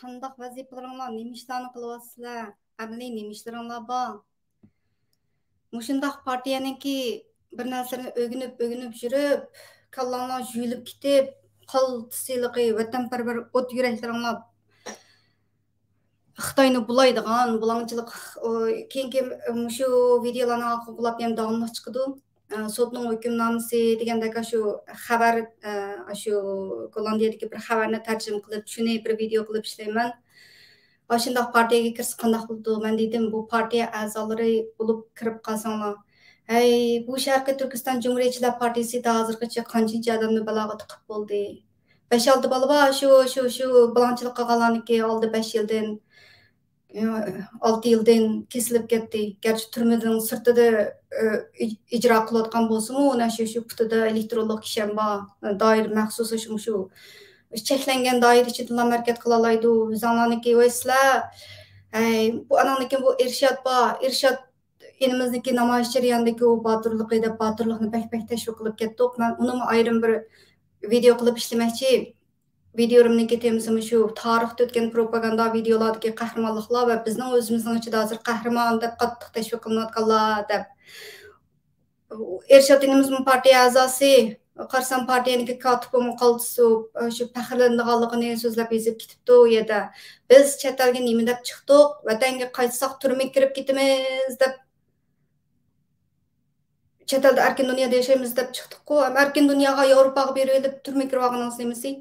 قانداق ۋەزىپىلىرىڭلار، نېمە ئىشلارنى قىلىۋاتىسىلەر؟ ئەمەلىي نېمە ئىشلىرىڭلار بار؟ مۇشۇنداق پارتىيەنىڭكى بىر نەرسىلەرنى ئۆگىنىپ، ئۆگىنىپ يۈرۈپ، كاللاڭلار يۇيۇلۇپ كېتىپ، قالتىس ھېلىقى ۋەتەنپەرۋەر ئوت يۈرەكلىرىڭلار خىتاينى بۇلايدىغان بۇلاڭچىلىق، ئۇ، كېيىنكى مۇشۇ ۋىدېئولارنى ئارقىغا قوغلاپ يەنە داۋاملىق چىقىدۇ. ئە، سوتنىڭ ھۆكۈمنامىسى دېگەندەك، ئاشۇ خەۋەر، ئە، ئاشۇ گوللاندىيەدىكى بىر خەۋەرنى تەرجىمە قىلىپ، شۇنى بىر ۋىدېئو قىلىپ ئىشلەيمەن. ئاشۇنداق پارتىيەگە كىرسە قانداق بولىدۇ؟ مەن دېدىم، بۇ پارتىيە ئەزالىرى بولۇپ كىرىپ قالساڭلار، ھەي، بۇ شەرقىي تۈركىستان جۇمھۇرىيەتچىلەر پارتىيىسى ھازىرغىچە قانچىنچى ئادەمنى بالاغا تىقىپ بولدى؟ بەش-ئالتە بالا بار، شۇ، شۇ، شۇ بۇلاڭچىلىق قىلغانلارنىڭكى ئالدى بەش يىلدىن، ئالتە يىلدىن كېسىلىپ كەتتى. گەرچە تۈرمىنىڭ سىرتىدا، ئى-، ئىجرا قىلىۋاتقان بولسىمۇ، ئۇنى شۇ، شۇ پۇتىدا ئېلېكترونلۇق كىشەن بار. دائىرە مەخسۇس شۇ، شۇ چەكلەنگەن دائىرە ئىچىدىلا ھەرىكەت قىلالايدۇ. ئۆزۈڭلارنىڭكى، ۋاي سىلەر، ھەي، بۇ ئاناڭدىكى بۇ ئىرشاد بار. ئىرشاد ئىنىمىزنىڭكى نامايىش جەريانىدىكى ئۇ باتۇرلۇقى دەپ باتۇرلۇقنى بەك، بەك تەشۋىق قىلىپ كەتتۇق. مەن ئۇنىمۇ ئايرىم بىر ۋىدېئو قىلىپ ئىشلىمەكچى. ۋىدېئومنىڭكى تېمىسىمۇ شۇ تارىختا ئۆتكەن پروپاگاندا ۋىدېئولاردىكى قەھرىمانلىقلار ۋە بىزنىڭ ئۆزىمىزنىڭ ئىچىدە ھازىر قەھرىمان دەپ قاتتىق تەشۋىق قىلىنىۋاتقانلار دەپ. ئىرشاد ئىنىمىزمۇ پارتىيە ئەزاسى، قارىسام پارتىيەنىڭكى كاتىپىمۇ قالتىس، شۇ پەخىرلىنىدىغانلىقىنى سۆزلەپ يېزىپ كېتىپتۇ ئۇ يەردە. بىز چەت ئەلگە نېمە دەپ چىقتۇق؟ ۋەتەنگە قايتساق تۈرمىگە كىرىپ كېتىمىز دەپ، چەت ئەلدە ئەركىن دۇنيادا ياشايمىز دەپ چىقتۇققۇ. ئەمما ئەركىن دۇنياغا، ياۋروپاغا بېرىۋېلىپ تۈرمىگە كىرىۋالغىنىڭىز نېمىسى؟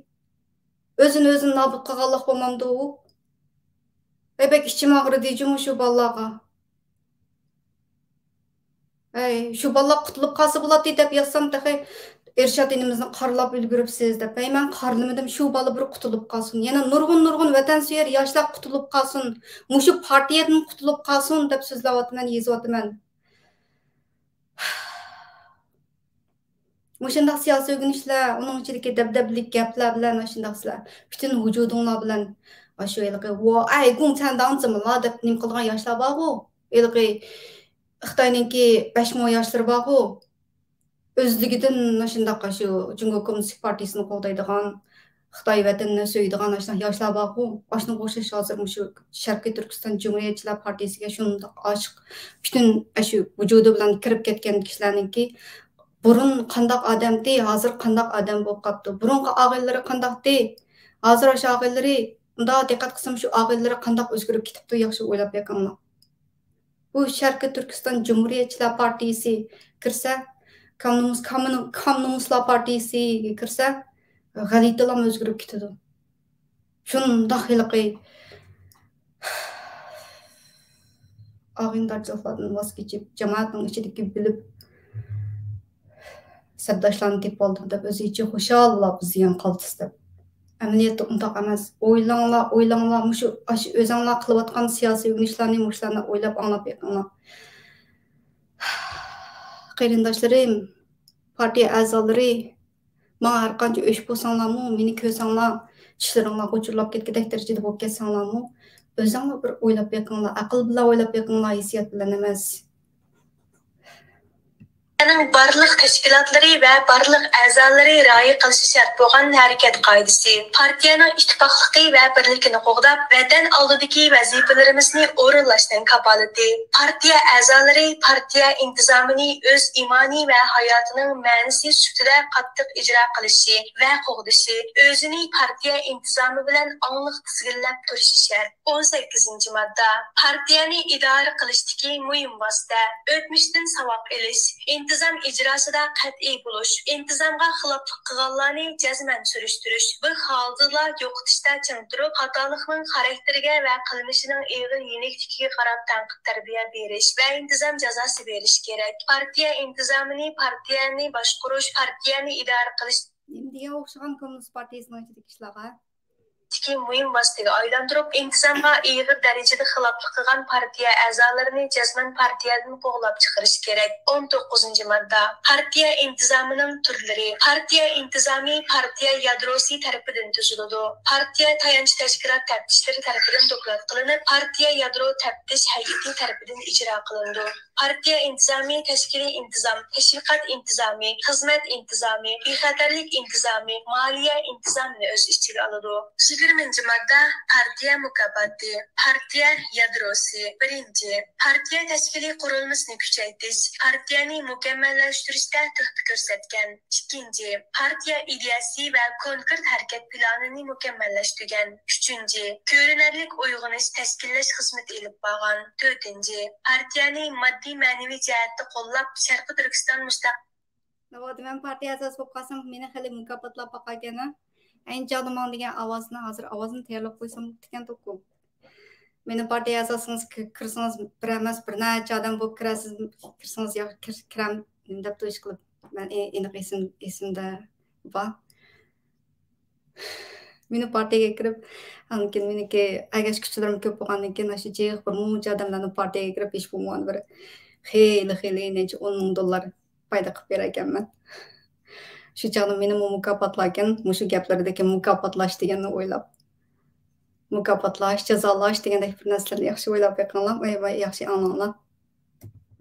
ئۆزىنى ئۆزىنى نابۇت قىلغانلىق بولمامدۇ ئۇ؟ ھەي، بەك ئىچىم ئاغرىدى جۇمۇ شۇ بالىلارغا. ھەي، شۇ بالىلار قۇتۇلۇپ قالسا بولاتتى دەپ يازسام تېخى ئىرشاد ئىنىمىزنى قارىلاپ ئۈلگۈرۈپسىز دەپ. ھەي، مەن قارىلىمىدىم، شۇ بالا بىر قۇتۇلۇپ قالسۇن. يەنە نۇرغۇن، نۇرغۇن ۋەتەنسۆيەر ياشلار قۇتۇلۇپ قالسۇن، مۇشۇ پارتىيەدىن قۇتۇلۇپ قالسۇن دەپ سۆزلەۋاتىمەن، يېزىۋاتىمەن. مۇشۇنداق سىياسىي ئۆگىنىشلەر، ئۇنىڭ ئىچىدىكى دەبدەبىلىك گەپلەر بىلەن ئاشۇنداق سىلەر پۈتۈن ۋۇجۇدۇڭلار بىلەن ئاشۇ ھېلىقى ۋو ئەي گۇڭ چەن داڭ زىمىلا دەپ نېمە قىلىدىغان ياشلار بارغۇ، ھېلىقى خىتاينىڭكى بەش مو ياشلىرى بارغۇ، ئۆزلۈكىدىن ئاشۇنداق ئاشۇ جۇڭگو كوممۇنىستىك پارتىيىسىنى قوغدايدىغان، خىتاي ۋەتىنىنى سۆيىدىغان ئاشۇنداق ياشلار بارغۇ، ئاشۇنىڭغا ئوخشاش ھازىر مۇشۇ شەرقىي تۈركىستان جۇمھۇرىيەتچىلەر پارتىيىسىگە شۇنداق ئاشىق، پۈتۈن ئاشۇ ۋۇجۇدى بىلەن كىرىپ كەتكەن كىشىلەرنىڭكى بۇرۇن قانداق ئادەمتى، ھازىر قانداق ئادەم بولۇپ قاپتۇ، بۇرۇنقى ئاغىنىلىرى قانداقتى، ھازىر ئاشۇ ئاغىنىلىرى، مۇنداق دىققەت قىلسام، شۇ ئاغىنىلىرى قانداق ئۆزگىرىپ كېتىپتۇ، ياخشى ئويلاپ بېقىڭلار. بۇ شەرقىي تۈركىستان جۇمھۇرىيەتچىلەر پارتىيىسى كىرسە، كامنومۇس-، كامنو-، كامنومۇسلار پارتىيىسىگە كىرسە، غەلىتىلام ئۆزگىرىپ كېتىدۇ. شۇنداق ھېلىقى ئاغىنىدارچىلىقلاردىن ۋاز كېچىپ، جامائەتنىڭ ئىچىدىكى بىلىپ سەپداشلارنى تېپىۋالدىم دەپ، ئۆزىچە خۇشاللا بۇ زىيان قالتىس دەپ. ئەمەلىيەتتە ئۇنداق ئەمەس. ئويلاڭلار، ئويلاڭلار، مۇشۇ، ئاشۇ ئۆزۈڭلار قىلىۋاتقان سىياسىي ئۆگىنىشلەرنى، مۇشۇلارنى ئويلاپ ئاڭلاپ بېقىڭلار. قېرىنداشلىرىم، پارتىيە ئەزالىرى، ماڭا ھەرقانچە ئۆچ بولساڭلارمۇ، مېنى كۆرسەڭلار، چىشلىرىڭلار غۇچۇرلاپ كەتكۈدەك دەرىجىدە بولۇپ كەتسەڭلارمۇ، ئۆزۈڭلار بىر ئويلاپ بېقىڭلار، ئەقىل بىلەن ئويلاپ بېقىڭلار، ھېسسىيات بىلەن ئەمەس. پارتىيەنىڭ بارلىق تەشكىلاتلىرى ۋە بارلىق ئەزالىرى رىئايە قىلىشى شەرت بولغان ھەرىكەت قائىدىسى. پارتىيەنىڭ ئىتتىپاقلىقى ۋە بىرلىكىنى قوغداپ، ۋەتەن ئالدىدىكى ۋەزىپىلىرىمىزنى ئورۇنلاشنىڭ كاپالىتى. پارتىيە ئەزالىرى پارتىيە ئىنتىزامىنى ئۆز ئىمانى ۋە ھاياتىنىڭ مەنىسى سۈپىتىدە قاتتىق ئىجرا قىلىشى ۋە قوغدىشى، ئۆزىنى پارتىيە ئىنتىزامى بىلەن ئاڭلىق تىزگىنلەپ تۇرۇشى شەرت. ئون سەككىزىنچى ماددا. پارتىيەنى ئىدارە قىلىشتىكى مۇھىم ۋاسىتە. ئۆتمۈشتىن ساۋاق ئېلىش، ئىنتىزام ئىجراسىدا قەتئىي بولۇش، ئىنتىزامغا خىلاپلىق قىلغانلارنى جەزمەن سۈرۈشتۈرۈش، بىر ھالدىلا يوقىتىشتا چىڭ تۇرۇپ، خاتالىقنىڭ خاراكتېرىگە ۋە قىلمىشىنىڭ ئېغىر يېنىكلىكىگە قاراپ تەنقىد، تەربىيە بېرىش ۋە ئىنتىزام جازاسى بېرىش كېرەك. پارتىيە ئىنتىزامىنى پارتىيەنى باشقۇرۇش، پارتىيەنى ئىدارە قىلىش. نېمە دېگەن ئوخشىغان كوممۇنىست پارتىيىسىنىڭ ئىچىدىكى ئىشلارغا؟ مۇھىم ۋاسىتىگە ئايلاندۇرۇپ، ئىنتىزامغا ئېغىر دەرىجىدە خىلاپلىق قىلغان پارتىيە ئەزالىرىنى جەزمەن پارتىيەدىن قوغلاپ چىقىرىش كېرەك. ئون توققۇزىنچى ماددا. پارتىيە ئىنتىزامىنىڭ تۈرلىرى. پارتىيە ئىنتىزامى پارتىيە يادروسى تەرىپىدىن تۈزۈلىدۇ. پارتىيە تايانچ تەشكىلات تەپتىشلىرى تەرىپىدىن دوكلات قىلىنىپ، پارتىيە يادرو تەپتىش ھەيئىتى تەرىپىدىن ئىجرا قىلىنىدۇ. پارتىيە ئىنتىزامى، تەشكىلىي ئىنتىزام، تەشۋىقات ئىنتىزامى، خىزمەت ئىنتىزامى، بىخەتەرلىك ئىنتىزامى، مالىيە ئىنتىزامىنى ئۆز ئىچىگە ئالىدۇ. يىگىرمىنچى ماددا، پارتىيە مۇكاپاتى. پارتىيە يادروسى. بىرىنچى، پارتىيە تەشكىلىي قۇرۇلمىسىنى كۈچەيتىش، پارتىيەنى مۇكەممەللەشتۈرۈشتە تۆھپە كۆرسەتكەن. ئىككىنچى، پارتىيە ئىدىيەسى ۋە كونكرېت ھەرىكەت پىلانىنى مۇكەممەللەشتۈرگەن. ئۈچىنچى، كۆرۈنەرلىك ئويغىنىش تەشكىللەش خىزمىتى ئېلىپ بارغان. تۆتىنچى، پارتىيەنى ماددىي مەنىۋى جەھەتتە قوللاپ، شەرقىي تۈركىستان مۇستەق. ناۋادا مەن پارتىيە ئەزاسى بولۇپ قالسام، مېنى خېلى مۇكاپاتلاپ باقاركەن ھە. ئەينى چاغدا ماڭا دېگەن ئاۋازنى ھازىر ئاۋازىنى تەييارلاپ قويسام بوپتىكەنتۇكۇ. مېنىڭ پارتىيە ئەزاسىڭىز كى-، كىرسىڭىز بىر ئەمەس، بىر نەچچە ئادەم بولۇپ كىرەرسىز، كىرسىڭىز يا كىر-، كىرەم، نېمە دەپتۇ ئىشقىلىپ، مەن ئې-، ئېنىق ئېسىم-، ئېسىمدە بار. مېنىڭ پارتىيەگە كىرىپ، ئاندىن كېيىن مېنىڭكى ئەگەشكۈچىلىرىم كۆپ بولغاندىن كېيىن، ئاشۇ جىق بىر مۇنچە ئادەملەرنىڭ پارتىيەگە كىرىپ، ھېچ بولمىغاندا بىر خېلى، خېلى نەچچە ئون مىڭ دوللار پايدا قىلىپ بېرەركەنمەن. شۇ چاغدا مېنىمۇ مۇكاپاتلاركەن، مۇشۇ گەپلىرىدىكى مۇكاپاتلاش دېگەننى ئويلاپ. مۇكاپاتلاش، جازالاش دېگەندەك بىر نەرسىلەرنى ياخشى ئويلاپ بېقىڭلار، ۋاي، ۋاي، ياخشى ئاڭلاڭلار.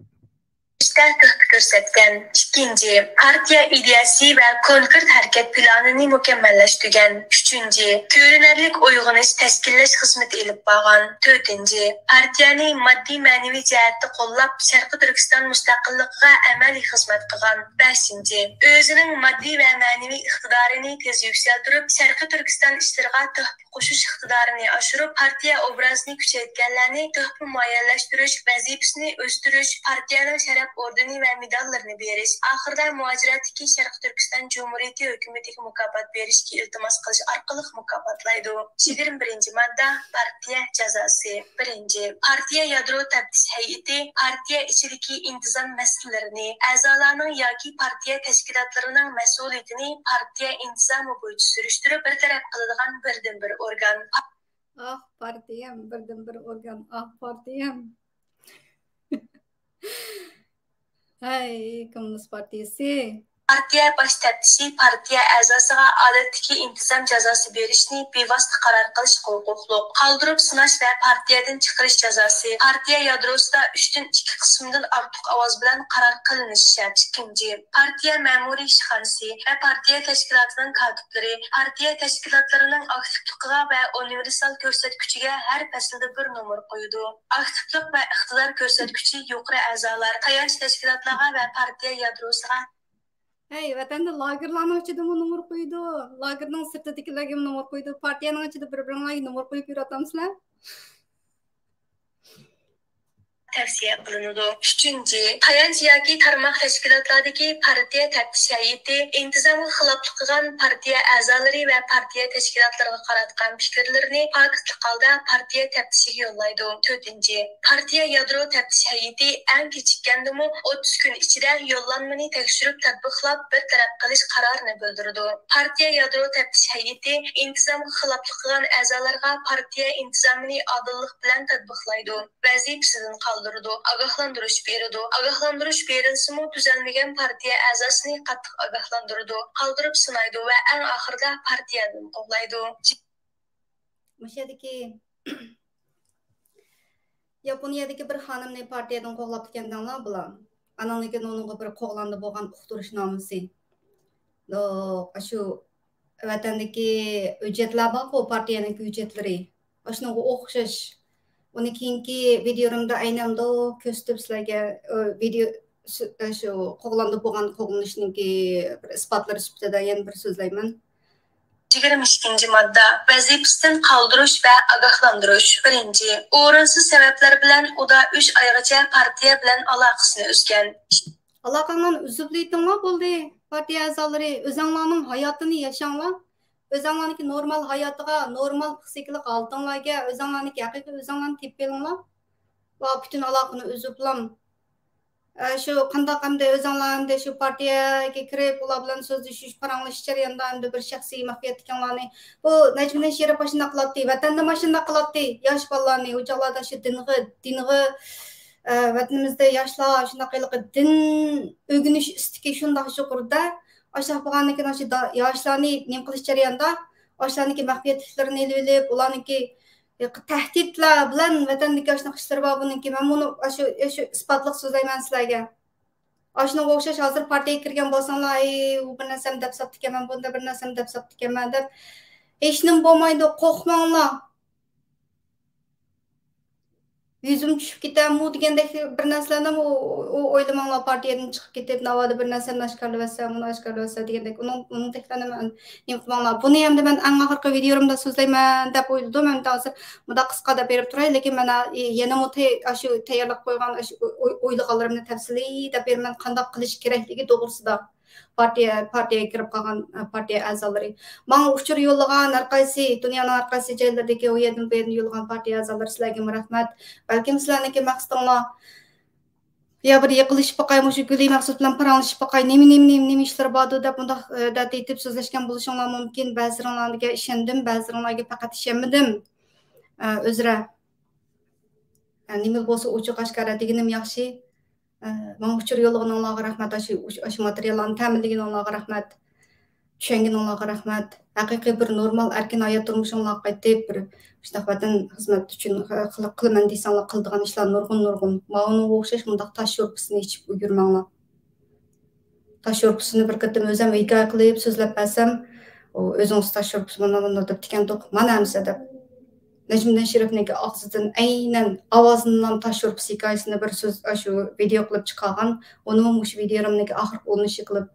تۆھپە كۆرسەتكەن. ئىككىنچى، پارتىيە ئىدىيەسى ۋە كونكرېت ھەرىكەت پىلانىنى مۇكەممەللەشتۈرگەن. ئۈچىنچى، كۆرۈنەرلىك ئويغىنىش تەشكىللەش خىزمىتى ئېلىپ بارغان. تۆتىنچى، پارتىيەنى ماددىي مەنىۋى جەھەتتە قوللاپ، شەرقىي تۈركىستان مۇستەقىللىقىغا ئەمەلىي خىزمەت قىلغان. بەشىنچى، ئۆزىنىڭ ماددىي ۋە مەنىۋى ئىقتىدارىنى تېز يۈكسەلدۈرۈپ، شەرقىي تۈركىستان ئىشلىرىغا تۆھپە قوشۇش ئىقتىدارىنى ئاشۇرۇپ، پارتىيە ئوبرازىنى كۈچەيتكەنلەرنى تۆھپە مۇئەييەنلەشتۈرۈش، ۋەزىپىسىنى ئۆستۈرۈش، پارتىيەنىڭ شەرەپ ئوردېنى ۋە مېداللىرىنى بېرىش، ئاخىرىدا مۇھاجىرەتتىكى شەرقىي تۈركىستان جۇمھۇرىيىتى ھۆكۈمىتىگە مۇكاپات بېرىشكە ئىلتىماس قىلىش ئارقىلىق مۇكاپاتلايدۇ. يىگىرمە بىرىنچى ماددا، پارتىيە جازاسى. بىرىنچى، پارتىيە يادرو تەپتىش ھەيئىتى پارتىيە ئىچىدىكى ئىنتىزام مەسىلىلىرىنى، ئەزالارنىڭ ياكى پارتىيە تەشكىلاتلىرىنىڭ مەسئۇلىيىتىنى پارتىيە ئىنتىزامى بويىچە سۈرۈشتۈرۈپ، بىر تەرەپ قىلىدىغان بىردىنبىر ئورگان. ئاھ، پارتىيەم، بىردىنبىر ئورگان، ئاھ، پارتىيەم. ھەي، كوممۇنىست پارتىيىسى. پارتىيە باش تەپتىشى پارتىيە ئەزاسىغا ئادەتتىكى ئىنتىزام جازاسى بېرىشنى بىۋاسىتە قارار قىلىشقا ھوقۇقلۇق. قالدۇرۇپ سۇناش ۋە پارتىيەدىن چىقىرىش جازاسى پارتىيە يادروسىدا ئۈچتىن ئىككى قىسىمدىن ئارتۇق ئاۋاز بىلەن قارار قىلىنىشى شەرت. ئىككىنچى، پارتىيە مەمۇرىي ئىشخانىسى ۋە پارتىيە تەشكىلاتىنىڭ كاتىپلىرى پارتىيە تەشكىلاتلىرىنىڭ ئاكتىپلىقىغا ۋە ئۇنىۋېرسال كۆرسەتكۈچىگە ھەر پەسىلدە بىر نومۇر قويىدۇ. ئاكتىپلىق ۋە ئىقتىدار كۆرسەتكۈچى يۇقىرى ئەزالار تايانچ تەشكىلاتلارغا ۋە پارتىيە يادروسىغا. ھەي، ۋەتەندە لاگېرلارنىڭ ئىچىدىمۇ نومۇر قويىدۇ، لاگېرنىڭ سىرتىدىكىلەرگىمۇ نومۇر قويىدۇ، پارتىيەنىڭ ئىچىدە بىر-بىرىڭلارگە نومۇر قويۇپ يۈرۈۋاتامسىلەر؟ تەۋسىيە قىلىنىدۇ. ئۈچىنچى، تايانچ ياكى تارماق تەشكىلاتلاردىكى پارتىيە تەپتىش ھەيئىتى ئىنتىزامغا خىلاپلىق قىلغان پارتىيە ئەزالىرى ۋە پارتىيە تەشكىلاتلىرىغا قاراتقان پىكىرلىرىنى پاكىتلىق ھالدا پارتىيە تەپتىشىگە يوللايدۇ. تۆتىنچى، پارتىيە يادرو تەپتىش ھەيئىتى ئەڭ كېچىككەندىمۇ ئوتتۇز كۈن ئىچىدە يوللانمىنى تەكشۈرۈپ تەتبىقلاپ بىر تەرەپ قىلىش قارارىنى بىلدۈرىدۇ. پارتىيە يادرو تەپتىش ھەيئىتى ئىنتىزامغا خىلاپلىق قىلغان ئەزالارغا پارتىيە ئىنتىزامىنى ئادىللىق بىلەن تەتبىقلايدۇ. ۋەزىپىسىدىن قالدۇرىدۇ، ئاگاھلاندۇرۇش بېرىدۇ. ئاگاھلاندۇرۇش بېرىلسىمۇ، تۈزەلمىگەن پارتىيە ئەزاسىنى قاتتىق ئاگاھلاندۇرىدۇ، قالدۇرۇپ سىنايدۇ ۋە ئەڭ ئاخىرىدا پارتىيەدىن قوغلايدۇ. مۇشۇ يەردىكى ياپونىيەدىكى بىر خانىمنى پارتىيەدىن قوغلاپتىكەن دەڭلار بۇلار. ئانىڭدىن كېيىن ئۇنىڭغا بىر قوغلاندى بولغان ئۇقتۇرۇشنامىسى. ئاشۇ ۋەتەندىكى ھۆججەتلەر بارغۇ، پارتىيەنىڭكى ھۆججەتلىرى. ئاشۇنىڭغا ئوخشاش. ئۇنى كېيىنكى ۋىدىيولىرىمدا ئەينەمدۇ كۆرسىتىپ سىلەرگە، ئۇ ۋىدىيو سۈ-، شۇ قوغلاندى بولغان قوغلىنىشنىڭكى بىر ئىسپاتلىرى سۈپىتىدە يەنە بىر سۆزلەيمەن. يىگىرمە ئىككىنچى ماددا. ۋەزىپىسىدىن قالدۇرۇش ۋە ئاگاھلاندۇرۇش. بىرىنچى، ئورۇنسىز سەۋەبلەر بىلەن ئۇدا ئۈچ ئايغىچە پارتىيە بىلەن ئالاقىسىنى ئۈزگەن. ئالاقەڭلارنى ئۈزۈپلا ئېيتىڭلار بولدى. پارتىيە ئەزالىرى، ئۆزەڭلارنىڭ ھاياتىنى ياشاڭلار. ئۆزەڭلارنىڭكى نورمال ھاياتىغا، نورمال پسىخىكىلىق ھالىتىڭلارگە، ئۆزەڭلارنىڭكى ھەقىقىي ئۆزەڭلارنى تېپىپ ئېلىڭلار. ۋە پۈتۈن ئالاقىنى ئۈزۈپلام، ئە، شۇ قانداق ئەمدى ئۆزەڭلار ئەمدى شۇ پارتىيەگە كىرىپ، ئۇلار بىلەن سۆزلىشىش، پاراڭلىشىش جەريانىدا ئەمدى بىر شەخسىي مەخپىيەتلىكىڭلارنى، بۇ نەجمىدىن شېرىپ ئاشۇنداق قىلاتتى، ۋەتەندىمۇ ئاشۇنداق قىلاتتى، ياش بالىلارنى، ئۇ چاغلاردا شۇ دىنغا، دىنغا، ئە، ۋەتىنىمىزدە ياشلار شۇنداق ھېلىقى دىن ئۆگىنىش ئىستىكى شۇنداق يۇقىرىدا، ئاشۇنداق بولغاندىن كېيىن ئاشۇ دا-، ياشلارنى نېمە قىلىش جەريانىدا ئاشۇلارنىڭكى مەخپىيەتلىكلىرىنى ئېلىۋېلىپ، ئۇلارنىڭكى تەھدىتلەر بىلەن ۋەتەندىكى ئاشۇنداق ئىشلىرى بار بۇنىڭكى. مەن بۇنى ئاشۇ، ئاشۇ ئىسپاتلىق سۆزلەيمەن سىلەرگە. ئاشۇنىڭغا ئوخشاش ھازىر پارتىيەگە كىرگەن بولساڭلار، ئەي، ئۇ بىر نەرسەمنى دەپ ساپتىكەنمەن، بۇندا بىر نەرسەمنى دەپ ساپتىكەنمەن دەپ ھېچنېمە بولمايدۇ، قورقماڭلار. يۈزۈم چۈشۈپ كېتەممۇ دېگەندەك بىر نەرسىلەرنىمۇ ئويلىماڭلار، پارتىيەدىن چىقىپ كېتىپ، ناۋادا بىر نەرسەمنى ئاشكارىلىۋەتسەم، ئۇنى ئاشكارىلىۋەتسەم دېگەندەك، ئۇنىڭ، ئۇنىڭدەكلەرنى مەن نېمە قىلماڭلار. بۇنى ئەمدى مەن ئەڭ ئاخىرقى ۋىدىيولىرىمدا سۆزلەيمەن دەپ ئويلىدىم. ئەمدى ھازىر مۇنداق قىسقا دەپ بېرىپ تۇراي، لېكىن مانا يەنىمۇ تەي-، ئاشۇ تەييارلاپ قويغان ئاشۇ ئوي-، ئويلىغانلىرىمنى تەپسىلىي دەپ بېرىمەن، قانداق قىلىش كېرەكلىكى توغرىسىدا. پارتىيە، پارتىيەگە كىرىپ قالغان، ئە، پارتىيە ئەزالىرى. ماڭا ئۇچۇر يوللىغان ھەر قايسى، دۇنيانىڭ ھەر قايسى جايلىرىدىكى ئۇ يەردىن بۇ يەردىن يوللىغان پارتىيە ئەزالىرى، سىلەرگىمۇ رەھمەت. بەلكىم سىلەرنىڭكى مەقسىتىڭلار يا بىر يېقىنلىشىپ باقاي، مۇشۇ گۈلى مەخسۇت بىلەن پاراڭلىشىپ باقاي، نېمە، نېمە، نېمە، نېمە ئىشلىرى باردۇ دەپ مۇنداق، ئە، دەتىتىپ سۆزلەشكەن بولۇشۇڭلار مۇمكىن. بەزىلىرىڭلارغا ئىشەندىم، بەزىلىرىڭلارغا پەقەت ئىشەنمىدىم. ئە، ئۆزرە. ئە، نېمە بولسا ئوچۇق ئاشكارا دېگىنىم ياخشى. ئە، ماڭا ئۇچۇر يوللىغىنىڭلارغا رەھمەت، ئاشۇ، ئاشۇ ماتېرىياللارنى تەمىنلىگىنىڭلارغا رەھمەت، چۈشەنگىنىڭلارغا رەھمەت. ھەقىقىي بىر نورمال ئەركىن ھايات تۇرمۇشۇڭلارغا قايتىپ، بىر شۇنداق ۋەتەن خىزمەت ئۈچۈن قىل-، قىلىمەن دېسەڭلار قىلىدىغان ئىشلار نۇرغۇن، نۇرغۇن. ماۋۇنىڭغا ئوخشاش مۇنداق تاش شورپىسىنى ئىچىپ يۈرمەڭلار. تاش شورپىسىنى بىر قېتىم ئۆزۈم ھېكايە قىلىپ سۆزلەپ بەرسەم، ئۇ ئۆزىڭىز تاش شورپىسى مانا مۇنداق دەپتىكەندۇق، مانا ئەمىسە دەپ. نەجمىدىن شېرىپنىڭكى ئاغزىدىن ئەينەن ئاۋازىنىلا تاش شورپىسى ھېكايىسىنى بىر سۆز، ئاشۇ ۋىدېئو قىلىپ چىقارغان. ئۇنىمۇ مۇشۇ ۋىدېئولىرىمنىڭكى ئاخىرقى ئۇلىنىشى قىلىپ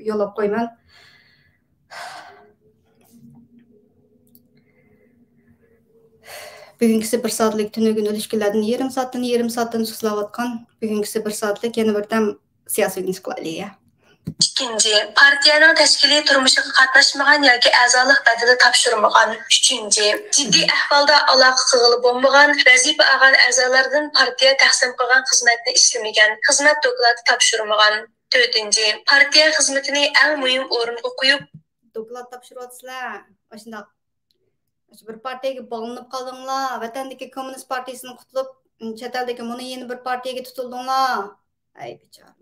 يوللاپ قويىمەن. بۈگۈنكىسى بىر سائەتلىك، تۈنۈگۈن ئۈلۈشكۈنلەردىن يېرىم سائەتتىن، يېرىم سائەتتىن سۆزلەۋاتقان. بۈگۈنكىسى بىر سائەتلىك، يەنە بىردەم سىياسىي ئۆگىنىش قىلايلى. ئىككىنچى، پارتىيەنىڭ تەشكىلىي تۇرمۇشىغا قاتناشمىغان ياكى ئەزالىق بەدىلى تاپشۇرمىغان. ئۈچىنچى، جىددىي ئەھۋالدا ئالاقە قىلغىلى بولمىغان، ۋەزىپە ئالغان ئەزالاردىن پارتىيە تەقسىم قىلغان خىزمەتنى ئىشلىمىگەن، خىزمەت دوكلاتى تاپشۇرمىغان. تۆتىنچى، پارتىيە خىزمىتىنى ئەڭ مۇھىم ئورۇنغا قويۇپ، دوكلات تاپشۇرۇۋاتىسىلەر، ئاشۇنداق. بىر پارتىيەگە باغلىنىپ قالدىڭلار، ۋەتەندىكى كوممۇنىست پارتىيىسىنى قۇتۇلۇپ، چەت ئەلدىكى مۇنۇ يەنە بىر پارتىيەگە تۇتۇلدۇڭلار. ئەي بىچارىلەر.